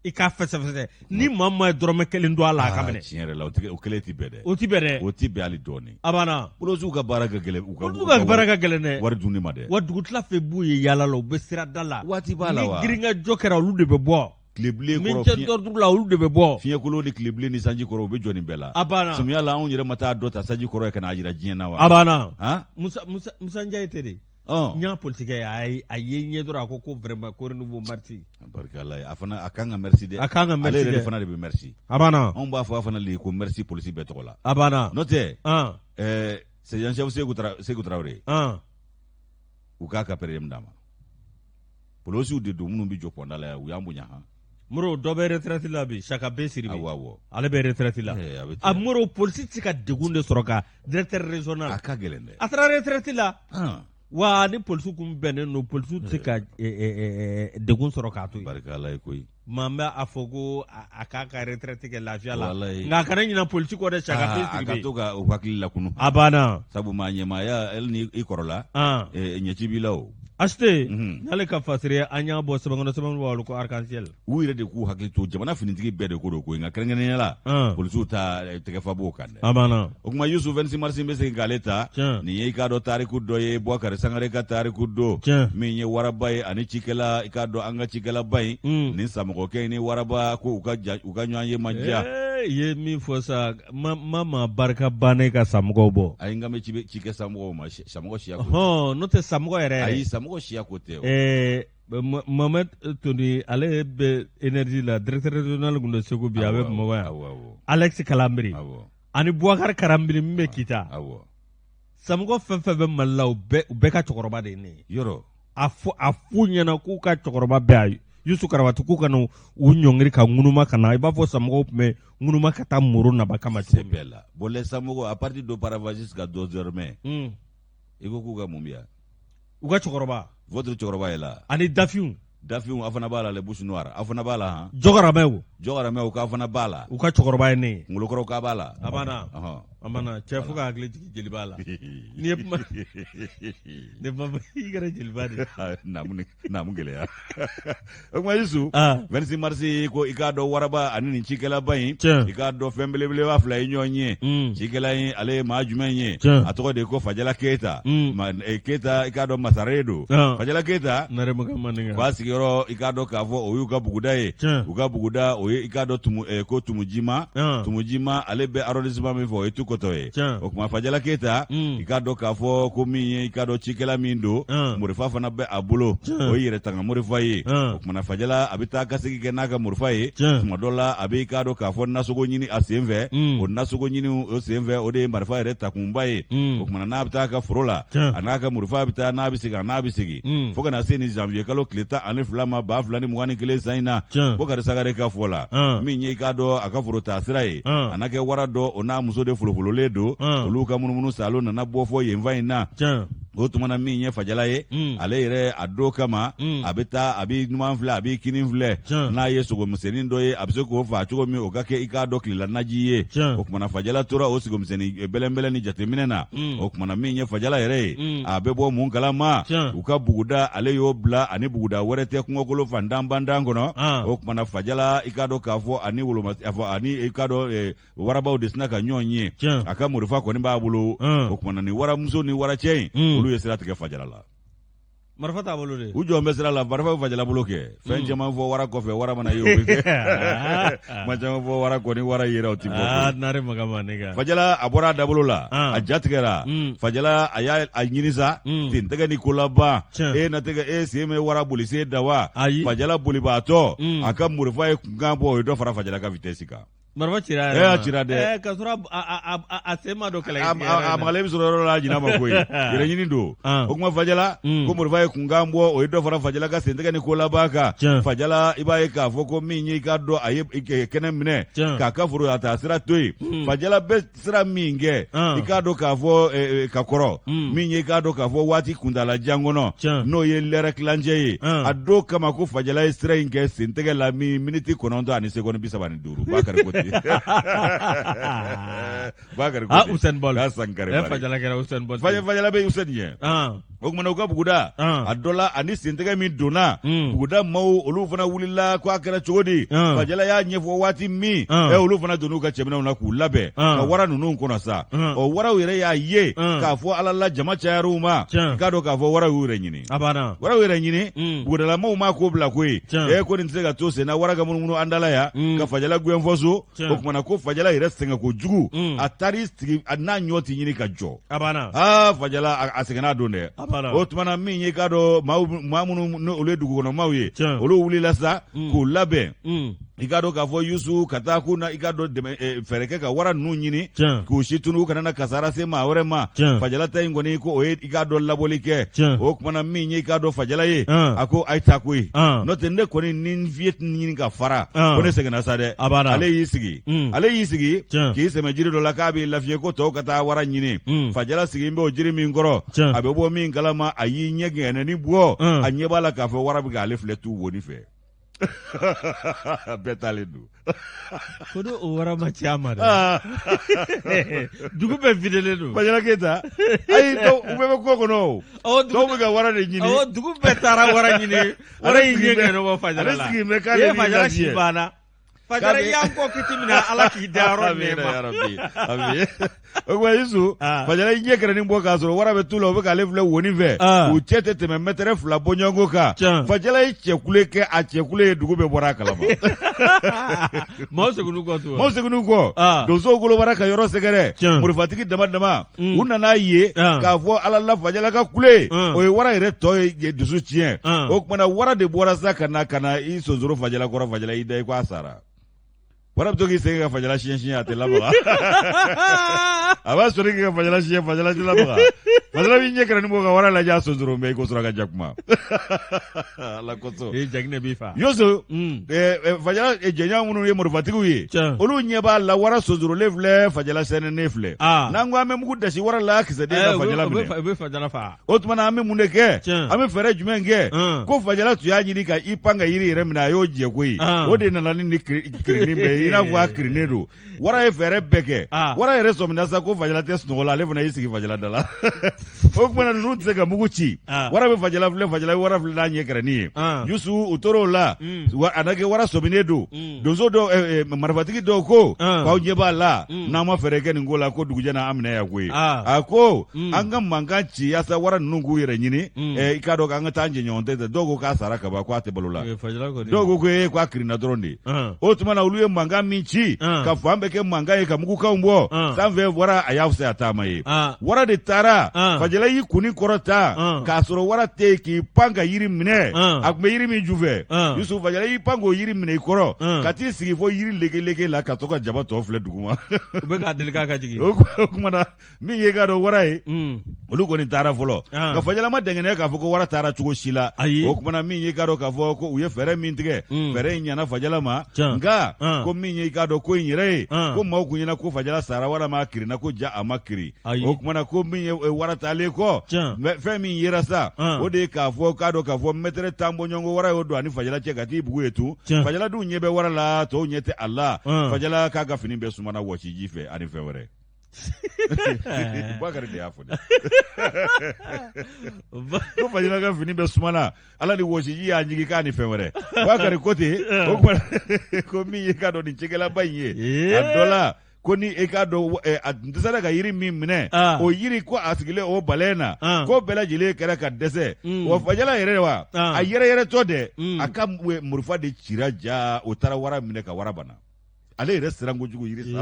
i k'a fɛsɛfɛsɛ. Ni maa maa ye dɔrɔmɛ kelen don a la, a ka minɛ. Tiɲɛ yɛrɛ la, o kelen tɛ bɛn dɛ. O tɛ bɛn dɛ. O tɛ bɛn hali dɔɔnin. A banna. Polisiw ka baara ka gɛlɛn u ka. Polisiw ka baara ka gɛlɛn dɛ. Wari dunni ma dɛ. Wa dugutila fɛ b'u ye yaala la, u bɛ sirada la. Waati b'a la wa. Ni girinkajɔ kɛra, olu de bɛ bɔ. Tilebilen kɔrɔ. Maintien d'ordre la, olu de bɛ bɔ. Fiɲɛkolon ni tilebilen ni sanji kɔrɔ, u bɛ jɔ nin bɛɛ la. A banna. Samiya la, anw yɛrɛ ma taa dɔ ta sanji kɔrɔ ye ka n'a jira diɲɛ na wa. A banna. Han. Musa Musa Musa Njaye tɛ de. N y'a polisikɛ ye, a ye ɲɛ dɔrɔn, a ko ko vraiment ko renouveau merci. Barika Ala ye, a fana a kan ka merci dɛ. A kan ka merci dɛ. Ale yɛrɛ de fana de bɛ merci. A banna. Anw b'a fɔ a fana de ye ko merci polisi bɛɛ tɔgɔ la. A banna. N'o tɛ. Sergent chef Seku Tarawele. U k'a ka per diem d'a ma. Polisiw de don minnu bɛ jɔ pɔnda la yan, u y'an bonya han. Moro, dɔ bɛ retraite la bi, Saka B Sidibe. Awɔ awɔ. Ale bɛ retraite la. A Moro, polisi tɛ se ka degun de sɔrɔ ka directeur régional. A ka gɛlɛn dɛ. A taara retraite la. Wa ni polisiw kun bɛnnen don, polisiw tɛ se ka degun sɔrɔ k'a to yen. Barika Ala ye koyi. Maa bɛ a fɔ ko a k'a ka retraite kɛ lafiya la, nka a kana ɲinɛ polisi kɔ dɛ, Saka B Sidibe. A ka to ka u hakili lakunu. A banna. Sabu maa ɲɛmaaya, hali ni i kɔrɔla, ɲɛci b'i la o. Asite n'ale ka fasiri, an y'a bɔ sɛbɛn kɔnɔ, sɛbɛn b'a ko arc-en-ciel. U yɛrɛ de k'u hakili to jamana finitigi bɛɛ de ko don koyi, nka kɛrɛnkɛrɛnnenya la polisiw ta tɛgɛfa b'o kan dɛ. A banna. O tuma Yusu, 26 mars bɛ segin k'ale ta. Nin ye i k'a dɔn tariku dɔ ye, Bubakari Sangare ka tariku don. Min ye waraba ye ani cikɛla, i k'a dɔn an ka cikɛlaba in nin samɔgɔkɛ in ni waraba ko u ka ɲɔgɔn ye man diya. I ye min fɔ sa, ma ma barika bannen ka samɔgɔw bɔ. Ayi, n kan bɛ cikɛ samɔgɔw ma, samɔgɔ siya ko. Hɔn, n'o tɛ samɔgɔ yɛrɛ. Ayi, samɔgɔ siya ko tɛ. Mohamed Toni, ale bɛ énergie la, directeur régional kun don Segu bi, a bɛ Bamakɔ yan. Alex Kalanbiri ani Boubacar Karanbiri min bɛ Kita. Samɔgɔ fɛn fɛn bɛ Mali la, u bɛɛ ka cɛkɔrɔba de ye ne ye. Yɔrɔ. A fɔ a f'u ɲɛna k'u ka cɛkɔrɔba bɛ yan, Yusu Karabatu, k'u ka na u ɲɔngiri ka ŋunuma ka na, i b'a fɔ samɔgɔw tun bɛ ŋunuma ka taa Moro naba kama cogo min. La. Bon, les samɔgɔw, à partir d'auparavant jusqu'à désormais, i ko k'u ka mun bɛ yan? U ka cɛkɔrɔba. Votre cɛkɔrɔba est là. Ani dafinw. Dafinw, aw fana b'a la, les bouches noires, aw fana b'a la han. Jɔgɔramɛw. Jɔgɔramɛw k'aw fana b'a la. U ka cɛkɔrɔba ye ne ye. Kunkolokɔrɔw k'a b'a la. A banna. A banna cɛ, fo ka hakili jigin jeliba la. N'i ye kuma ne ba i kɛra jeliba de ye. Naamu gɛlɛya. O tuma Yusu, 26 mars ko i k'a dɔn waraba ani nin cikɛlaba in, i k'a dɔn fɛn belebeleba fila ye ɲɔgɔn ye. Cikɛla in, ale ye maa jumɛn ye? A tɔgɔ de ye ko Fajala Keyita. Keyita, i k'a dɔn masare don. Fajala Keyita k'a sigiyɔrɔ, i k'a dɔn k'a fɔ o y'u ka buguda ye. U ka buguda o ye i k'a dɔn tumu, ko Tumujima. Tumujima, ale bɛ arrondissement min fɛ, o ye Tukɔrɔ. kɔtɔ ye o tuma fajala keyita i k'a dɔn k'a fɔ ko min ye i k'a dɔn cikɛla min don morifa fana bɛ a bolo o ye yɛrɛ tanga morifa ye o tuma na fajala a bɛ taa ka segin kɛ n'a ka morifa ye tuma dɔ la a bɛ i k'a dɔn k'a fɔ nasogo ɲini a sen fɛ o nasogo ɲini o sen fɛ o de ye marifa yɛrɛ takunba ye o tuma na n'a bɛ taa a ka foro la a n'a ka morifa bɛ taa n'a bɛ segin a n'a bɛ segin fo ka na se nin janvier kalo tile 12 ma 2021 san in na Bokari Sagare ka fɔ la min ye i k'a dɔn a ka foro taa sira ye a na kɛ wara dɔ o n'a muso de folofololen don olu ka munumunu saalo nana bɔ fɔ yenfan in na o tuma na min ye fajala ye ale yɛrɛ a don kama a bɛ taa a bɛ numan filɛ a bɛ kinin filɛ n'a ye sogomisɛnnin dɔ ye a bɛ se k'o faa cogo min o ka kɛ i k'a dɔn tilela naji ye o tuma na fajala tora o sogomisɛnnin bɛlɛnbɛlɛn ni jateminɛ na o tuma na min ye fajala yɛrɛ ye a bɛ bɔ mun kalama u ka buguda ale y'o bila ani buguda wɛrɛ tɛ kungokolo fantan bantan kɔnɔ o tuma na fajala i k'a dɔn k'a fɔ ani woloma a fɔ ani i k'a dɔn warabaw de sina ka ɲɔgɔn ye a ka morifa kɔni b'a bolo o tuma na ni waramuso ni waracɛ in olu ye sira tigɛ fajala la marifa t'a bolo de u jɔn bɛ sira la marifa bɛ fajala bolo kɛ fɛn caman fɔ wara kɔfɛ wara mana ye o bɛ kɛ kuma caman fɔ wara kɔ ni wara yera o ti bɔ aa nare maga ma ne kan fajala a bɔra a dabolo la a ja tigɛra fajala a y'a a ɲini sa ten tɛgɛ ni ko laban e na tɛgɛ e sen bɛ wara boli sen da wa fajala bolibaatɔ a ka morifa ye kunkan bɔ o ye dɔ fara fajala ka vitesse kan Marifa cira yɛrɛ ma. A cira dɛ. Ɛɛ k'a sɔrɔ a sen ma don kɛlɛ. A magalen bɛ sɔrɔ yɔrɔ la ɲinɛ ma koyi. Yɛrɛ ɲini don. O tuma Fajala ko morifa ye kunkan bɔ o ye dɔ fara Fajala ka sentɛgɛ ni ko laban kan. Fajala i b'a ye k'a fɔ ko min ye i k'a dɔn a ye kɛnɛ minɛ k'a ka foro a taa sira to yen. Fajala bɛ sira min kɛ i k'a dɔn k'a fɔ ka kɔrɔ min ye i k'a dɔn k'a fɔ waati kuntaala jan kɔnɔ n'o ye lɛrɛ tilancɛ ye a don kama ko Fajala ye sira in kɛ sentɛgɛ la min miniti 9 ani seconde 35 Bakari ko ten Bakari ko ten Usain Bolt Sankare Fajala kɛra Usain Bolt Fajala bɛ Usain ɲɛ o tuma na u ka buguda a dɔ la ani sentɛgɛ min donna buguda maaw olu fana wulila ko a kɛra cogo di Fajala y'a ɲɛfɔ waati min ɛ olu fana donn'u ka cɛminɛw na k'u labɛn ka wara ninnu kɔnɔ sa ɔ waraw yɛrɛ y'a ye k'a fɔ ala la jama cayar'u ma k'a dɔn k'a fɔ waraw y'u yɛrɛ ɲini waraw yɛrɛ ɲini bugudalamaw ma ko bila koyi ɛ ko nin tɛ se ka to senna wara ka munumunu an da la yan ka Fajala gɛn fɔ so o tuma na ko Fajala yɛrɛ sɛgɛn kojugu a taar'i sigi n'a ɲɔ tɛ ɲini ka jɔ aa Fajala a sɛgɛnna don dɛ o tuma na min ye k'a dɔn maa minnu n'olu ye dugukɔnɔmaaw ye olu wulila sa k'u labɛn i k'a dɔn k'a fɔ Yusu ka taa k'u na i k'a dɔn dɛmɛ fɛɛrɛ kɛ ka wara ninnu ɲini k'u si tunu u kana na kasara se maa wɛrɛ ma Fajala ta in kɔni ko o ye i k'a dɔn labɔli kɛ o tuma na min ye i k'a dɔn Fajala ye a ko a ye taa koyi n'o tɛ ne kɔni ni n fiye tɛ ɲini ka fara ko ne sɛgɛnna sa dɛ ale y'i sigi ale y'i sigi k'i sɛmɛ jiri dɔ la k'a b'i lafiɲɛ ko tɔw ka taa wara ɲini Fajala sigilen bɛ o jiri min kɔrɔ a bɛ bɔ min kalama a y'i ɲɛ gɛnɛni bɔ a ɲɛ b'a la k'a fɔ wara bɛ k'ale filɛ tu woni fɛ bɛɛ taalen don ko ni o wara ma ci a ma dɛ dugu bɛɛ videlen don Fajala Keyita ayi dɔw u bɛɛ bɛ kungo kɔnɔ o dɔw bɛ ka wara de ɲini awɔ dugu bɛɛ taara wara ɲini wara y'i ɲɛ gɛnɛ bɔ Fajala la ale sigilen bɛ k'ale b'i Fajala si banna Fajala i y'an kɔ kiti min na Ala k'i dayɔrɔ nɛɛma o tuma Yusu ah. Fajala ɲɛ kɛrɛnin bɔ k'a sɔrɔ wara bɛ tu la o bɛ k'ale filɛ woni fɛ ah. u cɛ tɛ tɛmɛ mɛtɛrɛ 2 bɔɲɔgɔnko kan Fajala ye cɛkule kɛ a cɛkule ye dugu bɛɛ bɔra a kalama maaw seginn'u kɔ tun maaw seginn'u kɔ ah. donsow golobara ka yɔrɔ sɛgɛrɛ marifatigi dama dama mm. u nana ye k'a fɔ ala la Fajala ka kule o ye wara yɛrɛ tɔ ye dusu tiɲɛ o tuma na wara de bɔra sa ka na ka na i sonsoro Fajala kɔrɔ Fajala y'i da i ko a sara wara bɛ to k'i sen kɛ ka Fajala siɲɛ siɲɛ a tɛ lamaga a b'a sɔrɔ k'i ka Fajala siɲɛ Fajala tɛ lamaga Fajala b'i ɲɛ kɛrɛnin bɔ ka wara lajɛ a sonsoro bɛ i ko suraka jakuma ala kosɔn ee jaginɛ b'i fa Yusu Fajala jɛɲɔgɔn minnu ye marifatigiw ye olu ɲɛ b'a la wara sonsorolen filɛ Fajala sɛnɛnen filɛ n'an ko an bɛ mugu dasi wara la kisɛden na Fajala minɛ u bɛ Fajala faa o tuma na an bɛ mun de kɛ an bɛ fɛɛrɛ jumɛn kɛ ko Fajala tun y'a ɲini ka i pan ka yiri yɛrɛ minɛ a y'o jɛ koyi o de nana ni kirinni bɛɛ ye i n'a fɔ a kirinnen don wara ye fɛɛrɛ bɛɛ kɛ wara yɛrɛ sɔmina sa ko Fajala tɛ sunɔgɔ la ale fana y'i sigi Fajala da la o tuma na ninnu tɛ se ka mugu ci wara bɛ Fajala filɛ Fajala bɛ wara filɛ n'a ɲɛ kɛrɛnin ye Yusu u tor'o la a na kɛ wara sɔminen don donso dɔw eh, eh, marifatigi dɔw ko k'aw ɲɛ b'a la n'an ma fɛɛrɛ kɛ nin ko la ko dugujɛ na an minɛ yan koyi a ko an ka mankan ci yaasa wara ninnu k'u yɛrɛ ɲini eh, i k'a dɔn k'an ka taa an jɛɲɔgɔn tɛ dɔw ko k'a sara kaban k'a tɛ balo la dɔw ko ko ee k'a kirinna dɔrɔn de o tuma na olu ye mankan mankan min ci ka fan bɛɛ kɛ mankan ye ka mugukanw bɔ sanfɛ, wara a y'a fisaya taama ye. Wara de taara, fajala y'i kunni kɔrɔta k'a sɔrɔ wara tɛ yen, k'i pan ka yiri minɛ. A tun bɛ yiri min ju fɛ, Yusuf, fajala y'i pan k'o yiri minɛ i kɔrɔ ka t'i sigi fo yiri legelege la ka to ka jaba tɔ filɛ duguma. U bɛ k'a deli k'a ka jigin. O kuma na, min ye k'a dɔn wara ye, olu kɔni taara fɔlɔ, nka fajala ma dɛngɛnɛ k'a fɔ ko wara taara cogo si la. O kuma na, min ye k'a dɔn k'a fɔ ko u ye fɛɛrɛ min tigɛ, fɛɛrɛ in ɲɛna fajala ma. Nka ko min ye k'a dɔn ko in yɛrɛ ye, ko maaw kun ɲɛna ko fajala sara walima a kirinna, ko ja a ma kirin. O kuma na, ko min ye wara taalen kɔ, fɛn min yera sa, o de ye k'a fɔ k'a dɔn k'a fɔ mɛtɛrɛ 10 bɔɲɔgɔnko wara y'o don a ni fajala cɛ ka t'i bugu ye tun. Fajala dun ɲɛ bɛ wara la, tɔw ɲɛ tɛ a la. Fajala k'a ka fini bɛɛ sumana wɔsiji fɛ ani fɛn wɛrɛ. Bakari de y'a fɔ dɛ ko Fajala ka fini bɛɛ sumana Ala ni wɔsiji y'a ɲigin k'a ni fɛn wɛrɛ. Bakari ko ten. O kuma ko min ye k'a dɔn nin cikɛlaba in ye, a dɔ la ko ni e k'a dɔn a tun dɛsɛra ka yiri min minɛ, o yiri ko a sigilen o balɛn na, ko bɛɛ lajɛlen kɛra ka dɛsɛ. Wa Fajala yɛrɛ wa, a yɛrɛyɛrɛtɔ dɛ, a ka marifa de cira ja, o taara wara minɛ ka wara bana. Ale yɛrɛ siran kojugu yiri sa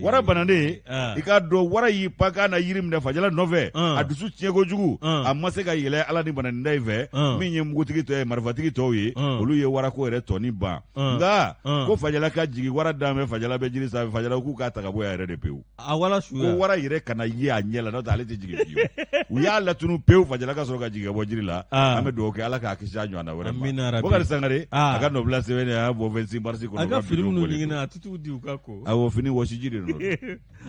wara bananen, i k'a dɔn wara y'i pan k'a na yiri minɛ Fajala nɔfɛ. A dusu tiɲɛ kojugu, a ma se ka yɛlɛ Ala ni bananinda in fɛ. Min ye mugutigi tɔ ye, marifatigi tɔw ye, olu ye warako yɛrɛ tɔni ban. Nka ko Fajala ka jigin wara danfɛ, Fajala bɛ jiri sanfɛ. Fajala k'u k'a ta ka bɔ yan yɛrɛ de pewu. A wala su ko wara yɛrɛ kana ye a ɲɛ la, n'o tɛ ale tɛ jigin fiyewu. U y'a latunu pewu, Fajala ka sɔrɔ ka jigin ka bɔ jiri la. An bɛ dugawu kɛ Ala k'a kisi a ɲɔgɔnna wɛrɛ ma. Bokari Sangare, a ka nɔbila sɛbɛn a y'a bɔ 26 mars kɔnɔ. A ka fini minnu ɲiginna, a tɛ t'u di u ka ko. Awɔ, fini wɔsiji de don.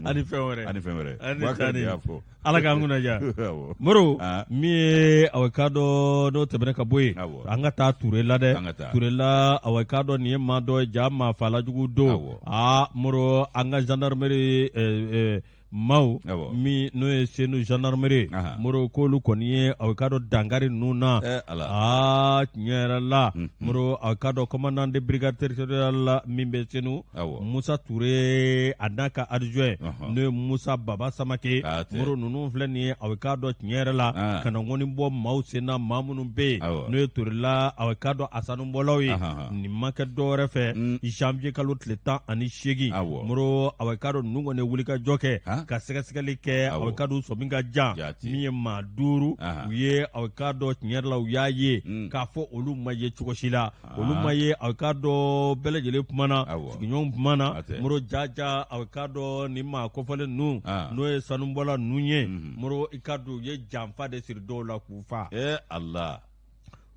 Ani fɛn wɛrɛ. Ani fɛn wɛrɛ. Bokari de y'a fɔ. Ala k'an kunna diya. Moro, min ye awa k'a dɔn n'o tɛmɛna ka bɔ yen, an ka taa Ture la dɛ. Ture la, awa k'a dɔn nin ye maa dɔ ye, ja maa faalajugu don. Aa Moro, an ka gendarmerie maaw min n'o ye Senu gendarmerie, Moro, k'olu kɔni ye awa k'a dɔn dankari ninnu na. Aa tiɲɛ yɛrɛ la, Moro, awa k'a dɔn commandant de brigade territoriale la min bɛ Senu, Musa Ture, a n'a ka adjoint n'o ye Musa Baba Samake. Moro, ninnu filɛ nin ye, awa k'a dɔn tiɲɛ yɛrɛ la, ka na ŋɔni bɔ maaw sen na, maa minnu bɛ yen n'o ye Turela, awa k'a dɔn a sanubɔlaw ye. Nin ma kɛ dɔwɛrɛ fɛ, janvier kalo tile 18, Moro, awa k'a dɔn ninnu kɔni ye wulikajɔ kɛ ka sɛgɛsɛgɛli kɛ. Awa k'a dɔn sɔmi ka jan min ye maa duuru, u ye awa k'a dɔn tiɲɛ yɛrɛ la, u y'a ye k'a fɔ olu ma ye cogo si la, olu ma ye. A k'a dɔn bɛɛ lajɛlen kumana, sigiɲɔgɔnw kumana. Moro, jaja a k'a dɔn nin maa kofɔlen ninnu, n'o ye sanubɔla ninnu ye, Moro, i k'a dɔn u ye janfa de siri dɔw la k'u faa. Ala.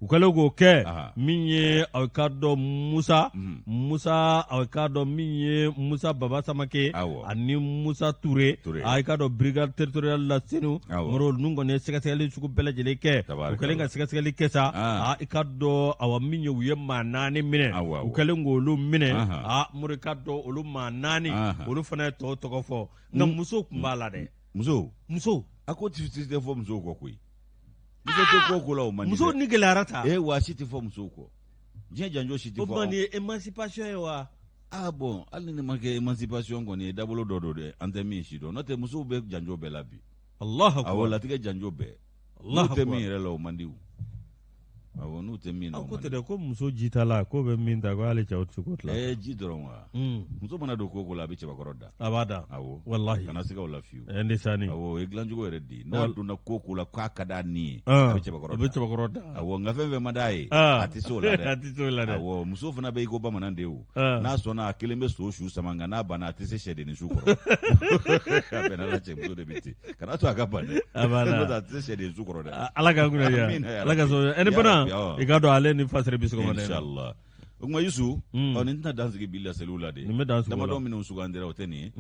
U kɛlen k'o kɛ, min ye a k'a dɔn Musa Musa a k'a dɔn min ye Musa Baba Samake ani Musa Ture, a k'a dɔn brigade territoriale la Senu, Moro, ninnu kɔni ye sɛgɛsɛgɛli sugu bɛɛ lajɛlen kɛ. U kɛlen ka sɛgɛsɛgɛli kɛ sa, aa i k'a dɔn awa min ye, u ye maa naani minɛ. U kɛlen k'olu minɛ, aa Moro, i k'a dɔn olu maa naani, olu fana ye tɔw tɔgɔ fɔ, nka muso tun b'a la dɛ. Muso. Muso. A ko tɛ fɔ musow kɔ koyi. Muso tɛ ko ko la, o man di. Muso ni gɛlɛyara ta. Ee wa si tɛ fɔ musow kɔ. Diɲɛ janjo si tɛ fɔ. O tuma nin ye émancipation ye wa? Ah bon, hali ni ma kɛ émancipation kɔni ye, dabolo dɔ don dɛ, an tɛ min si dɔn. N'o tɛ musow bɛ janjo bɛɛ la bi. Allahu akbar. Awɔ, latigɛ janjo bɛɛ. N'u tɛ min yɛrɛ la, o man di o. Awɔ, n'u tɛ min na, o man di. Ko tɛ dɛ, ko muso jitala k'o bɛ min ta, ko hali cɛw tɛ se k'o tila. Ɛɛ ji dɔrɔn wa? Muso mana don ko o ko la, a bɛ cɛbakɔrɔ da. A b'a da. Awɔ. Walahi. Kana siga o la fiyewu. Ɛ ne sani. Awɔ, o ye dilancogo yɛrɛ de ye. N'a donna ko o ko la k'a ka d'a ni ye, a bɛ cɛbakɔrɔ da. A bɛ cɛbakɔrɔ da. Awɔ, nka fɛn fɛn man d'a ye, a tɛ se o la dɛ. A tɛ se o la dɛ. Awɔ, muso fana bɛ i ko bamanan de o. N'a sɔnna, a kelen bɛ so su sama, nka n'a banna, a tɛ se sɛdennin su kɔrɔ. A bɛnna la, cɛ muso de bɛ ten. Kana to a ka ban dɛ. A b'a la. N'o tɛ a tɛ se sɛden su kɔrɔ dɛ. Ala k'an kunna diya. Ala ka sɔn. Ɛni fana, i k'a dɔn ale ni fasiri bi sɔgɔmada in na. Inshallah. O tuma Yusu, ɔ nin tɛna dan sigi bi laseliw la de. Nin bɛ dan sigi o la. Damadɔ minnu sugandira, o tɛ nin ye.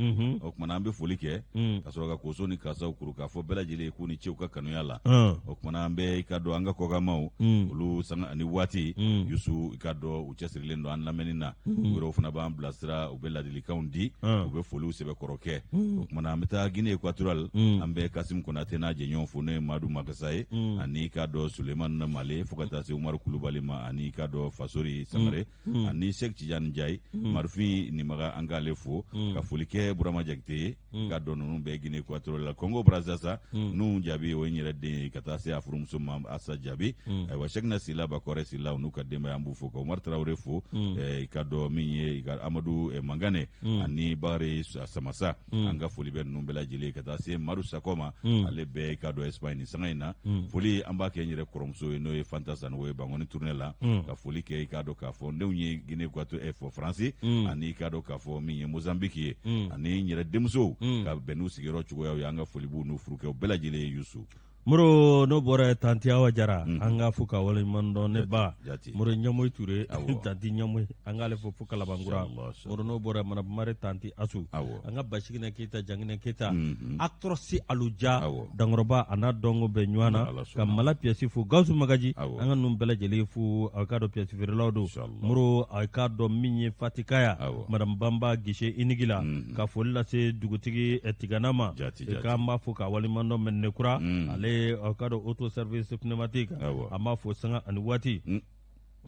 O tuma na an bɛ foli kɛ ka sɔrɔ ka koso ni kasaw kuru k'a fɔ bɛɛ lajɛlen ye k'u ni ce u ka kanuya la. O tuma na an bɛ i ka dɔn an ka kɔkanmaw, olu sanga ani waati, Yusu, i ka dɔn u cɛsirilen don an lamɛnni na. U yɛrɛw fana b'an bilasira, u bɛ ladilikanw di, u bɛ foliw sɛbɛkɔrɔ kɛ. O tuma na an bɛ taa Guinée équatoriale, an bɛ Kasim Konate n'a jɛɲɔgɔn fo, n'o ye Madu Makasa ye, ani i ka dɔn Sulemani Male, fo ka taa se Umaru Kulubali ma, ani i ka dɔn Fasori Sangare. Ani Sɛki Tijani Njayi, Marifin Nimaga, an k'ale fo, ka foli kɛ Burama Jakite ye, ka dɔn ninnu bɛɛ Guinée Équatoriale la, Congo Brazza sa, n'u jaabi o ye n yɛrɛ den ye, ka taa se a furumuso ma Asa Jaabi. Ayiwa, Sɛkina Sila, Bakɔrɛ Sila, u n'u ka denbaya, an b'u fo, ka Umar Tarawele fo, i ka dɔn min ye i ka Amadu Mangane ani Bakari Samasa, an ka foli bɛ ninnu bɛɛ lajɛlen, ka taa se Madu Sakɔ ma, ale bɛɛ i ka dɔn Espagne nin sanga in na. Foli an b'a kɛ n yɛrɛ kɔrɔmuso ye, n'o ye Fanta Sanogo ye Bangoni tournée la, ka foli kɛ i k'a dɔn k'a fɔ n denw ye Guinée Équatoriale fɔ Faransi, ani i k'a dɔn k'a fɔ min ye Mozambique ye, ani n yɛrɛ denmusow, ka bɛn n'u sigiyɔrɔ cogoyaw ye. An ka foli b'u n'u furukɛw bɛɛ lajɛlen ye, Yusu. Moro, n'o bɔra ye, tanti Awa Jara, an k'a fo ka waleɲuman dɔn. Ne ba Moro Ɲamoyi Ture, tanti Ɲamoyi, an k'ale fo fo Kalabankura. Moro, n'o bɔra ye, Manabumare, tanti Asu, an ka Basiginɛ Keyita, Janginɛ Keyita, Actrosi Aluja, Dankɔrɔba a n'a dɔnko bɛ ɲɔgɔn na, ka Mala Piyɛsi fo, Gawusu Magaji, an ka ninnu bɛɛ lajɛlen fo. A k'a dɔn piyɛsi feerelaw don. Moro, a k'a dɔn min ye Fatikaya, Madame Banba, guichet unique la, ka foli lase dugutigi Tigana ma, k'an b'a fo k'a waleɲuman dɔn. Mɛnɛkura, ale a k'a dɔn auto service pneumatique, an b'a fo sanga ani waati.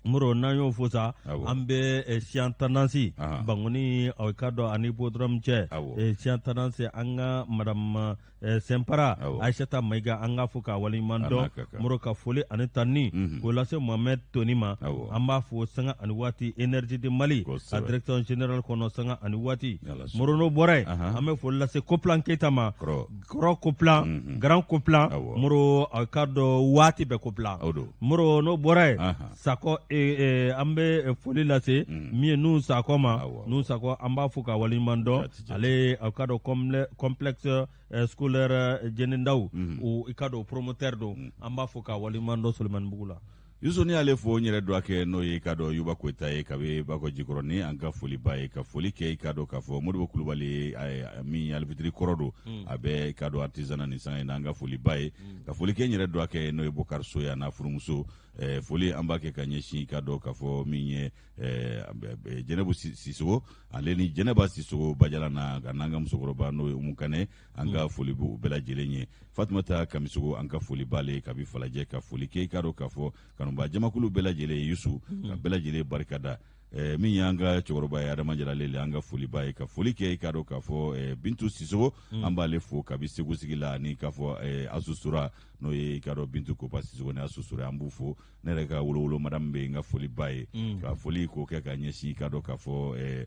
Moro, n'an y'o fo sa, an bɛ Siyan Tendance, Bangoni, a k'a dɔn ani hippodrome cɛ, Siyan Tendance, an ka madame Sɛnpara Ayisata Mayiga, an k'a fo k'a waleɲuman dɔn. Moro, ka foli ani tanni k'o lase Mohamɛd Toni ma, an b'a fo sanga ani waati, Énergie de Mali a direction générale kɔnɔ, sanga ani waati. Moro, n'o bɔra yen, an bɛ foli lase Koplan Keyita ma, kɔrɔ Koplan, grand Koplan. Moro, a k'a dɔn waati bɛɛ Koplan. Moro, n'o bɔra yen, Sakɔ, an bɛ foli lase min ye Nuhu Sakɔ ma. Nuhu Sakɔ, an b'a fo k'a waleɲuman dɔn. Ale a k'a dɔn complexe scolaire Jɛnɛndaw, o i k'a dɔn promoteur don, an b'a fo k'a waleɲuman dɔn Solomanibugu la. Yusu, ne y'ale fo, n yɛrɛ dɔgɔkɛ, n'o ye i k'a dɔn Yuba Koyita ye, kabi Bakɔ Jikɔrɔni, an ka foli b'a ye, ka foli kɛ i k'a dɔn k'a fɔ Modibo Kulubali min ye alibitiri kɔrɔ don, a bɛ i k'a dɔn artisanat nin sanga in na, an ka foli b'a ye, ka foli kɛ n yɛrɛ dɔgɔkɛ, n'o ye Bokari So ye, a n'a furumuso. Foli an b'a kɛ ka ɲɛsin i k'a dɔn k'a fɔ min ye Jɛnɛbu Sisogo, ale ni Jɛnɛba Sisogo Bajala na, ka n'an ka musokɔrɔba, n'o ye Umu Kanɛ, an ka foli b'u bɛɛ lajɛlen ye. Fatumata Kamisogo, an ka foli b'ale kabi Falajɛ, ka foli kɛ i k'a dɔn k'a fɔ kanuba jamakulu bɛɛ lajɛlen ye, Yusu, ka bɛɛ lajɛlen barika da. Min y'an ka cɛkɔrɔba ye, Adama Jalale, an ka foli b'a ye, ka foli kɛ i k'a dɔn k'a fɔ Bintu Sisogo, an b'ale fo kabi Segu sigi la, ani k'a fɔ Asusura, n'o ye i k'a dɔn Bintu Kopa Sisogo ni Asusura, an b'u fo. Ne yɛrɛ ka wolowolo madamu bɛ yen, n ka foli b'a ye, ka foli k'o kɛ ka ɲɛsin i k'a dɔn k'a fɔ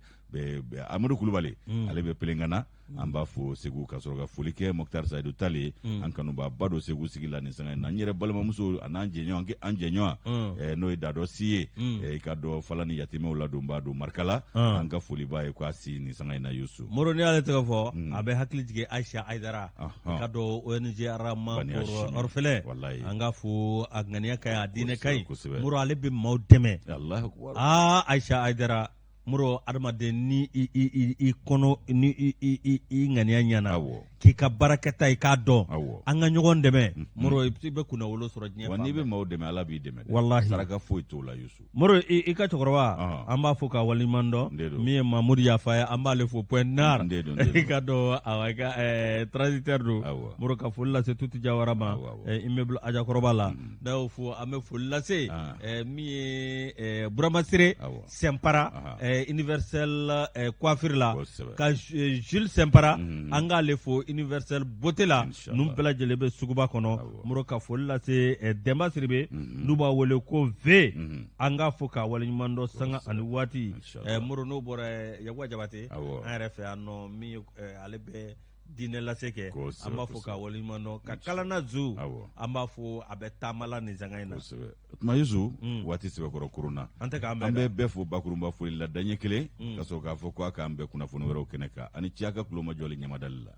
Amadu Kulubali, ale bɛ Pelenkana, an b'a fo Segu, ka sɔrɔ ka foli kɛ Mɔkutari Sayidu Tale ye, an kanuba ba don Segu sigi la nin sanga in na. N yɛrɛ balimamuso a n'an jɛɲɔgɔn, an jɛɲɔgɔn, n'o ye Dadɔ Si ye, i ka dɔn fala ni yatimɛw ladonba don Marikala, an ka foli b'a ye k'a si nin sanga in na, Yusu. Moro, n'i y'ale tɔgɔ fɔ, a bɛ hakili jigin Ayisa Ayidara, i ka dɔn ONG Arama pour orphelin, an ka fo, a ŋaniya ka ɲi, a diinɛ ka ɲi. Moro, ale bɛ maaw dɛmɛ. Aa, Ayisa Ayidara. Moro, adamaden ni i kɔnɔ ni i ŋaniya ɲɛna, k'i ka baarakɛta i k'a dɔn, an ka ɲɔgɔn dɛmɛ, Moro, i bɛ kunnawolo sɔrɔ diɲɛ. Wa n'i bɛ maaw dɛmɛ, Ala b'i dɛmɛ. Walahi. Saraka foyi t'o la, Yusu. Moro, i ka cɛkɔrɔba, an b'a fo ka waleɲuman dɔn. Min ye Mamudu Yafa ye, an b'ale fo Pointe Noire, i ka dɔn i ka transitaire don. Moro, ka foli lase Tutu Jawara ma, immeuble Ajakɔrɔba la. N'a y'o fo, an bɛ foli lase min ye Burama Sire Sɛnpara, Universel coiffure la, ka Jules Sɛnpara, an k'ale fo Universel beauté la. Ninnu bɛɛ lajɛlen bɛ suguba kɔnɔ. Moro, ka foli lase Dɛnba Siribe, n'u b'a wele ko V, an k'a fo k'a waleɲuman dɔn sanga ani waati. Moro, n'o bɔra Yakuba Jabate, an yɛrɛ fɛ yan nɔ, min ye ale bɛ diinɛ lase kɛ, an b'a fo k'a waleɲuman dɔn, ka Kalana Zu, an b'a fo, a bɛ taama la nin sanga in na. O tuma Yusu, waati sɛbɛkɔrɔ koronna. An tɛ k'an bɛɛ, an bɛ bɛɛ fo bakurunba foli la daɲɛ kelen, ka sɔrɔ k'a fɔ ko a k'an bɛn kunnafoni wɛrɛw kɛnɛ kan. Ani ci a ka tulomajɔli ɲamadali la.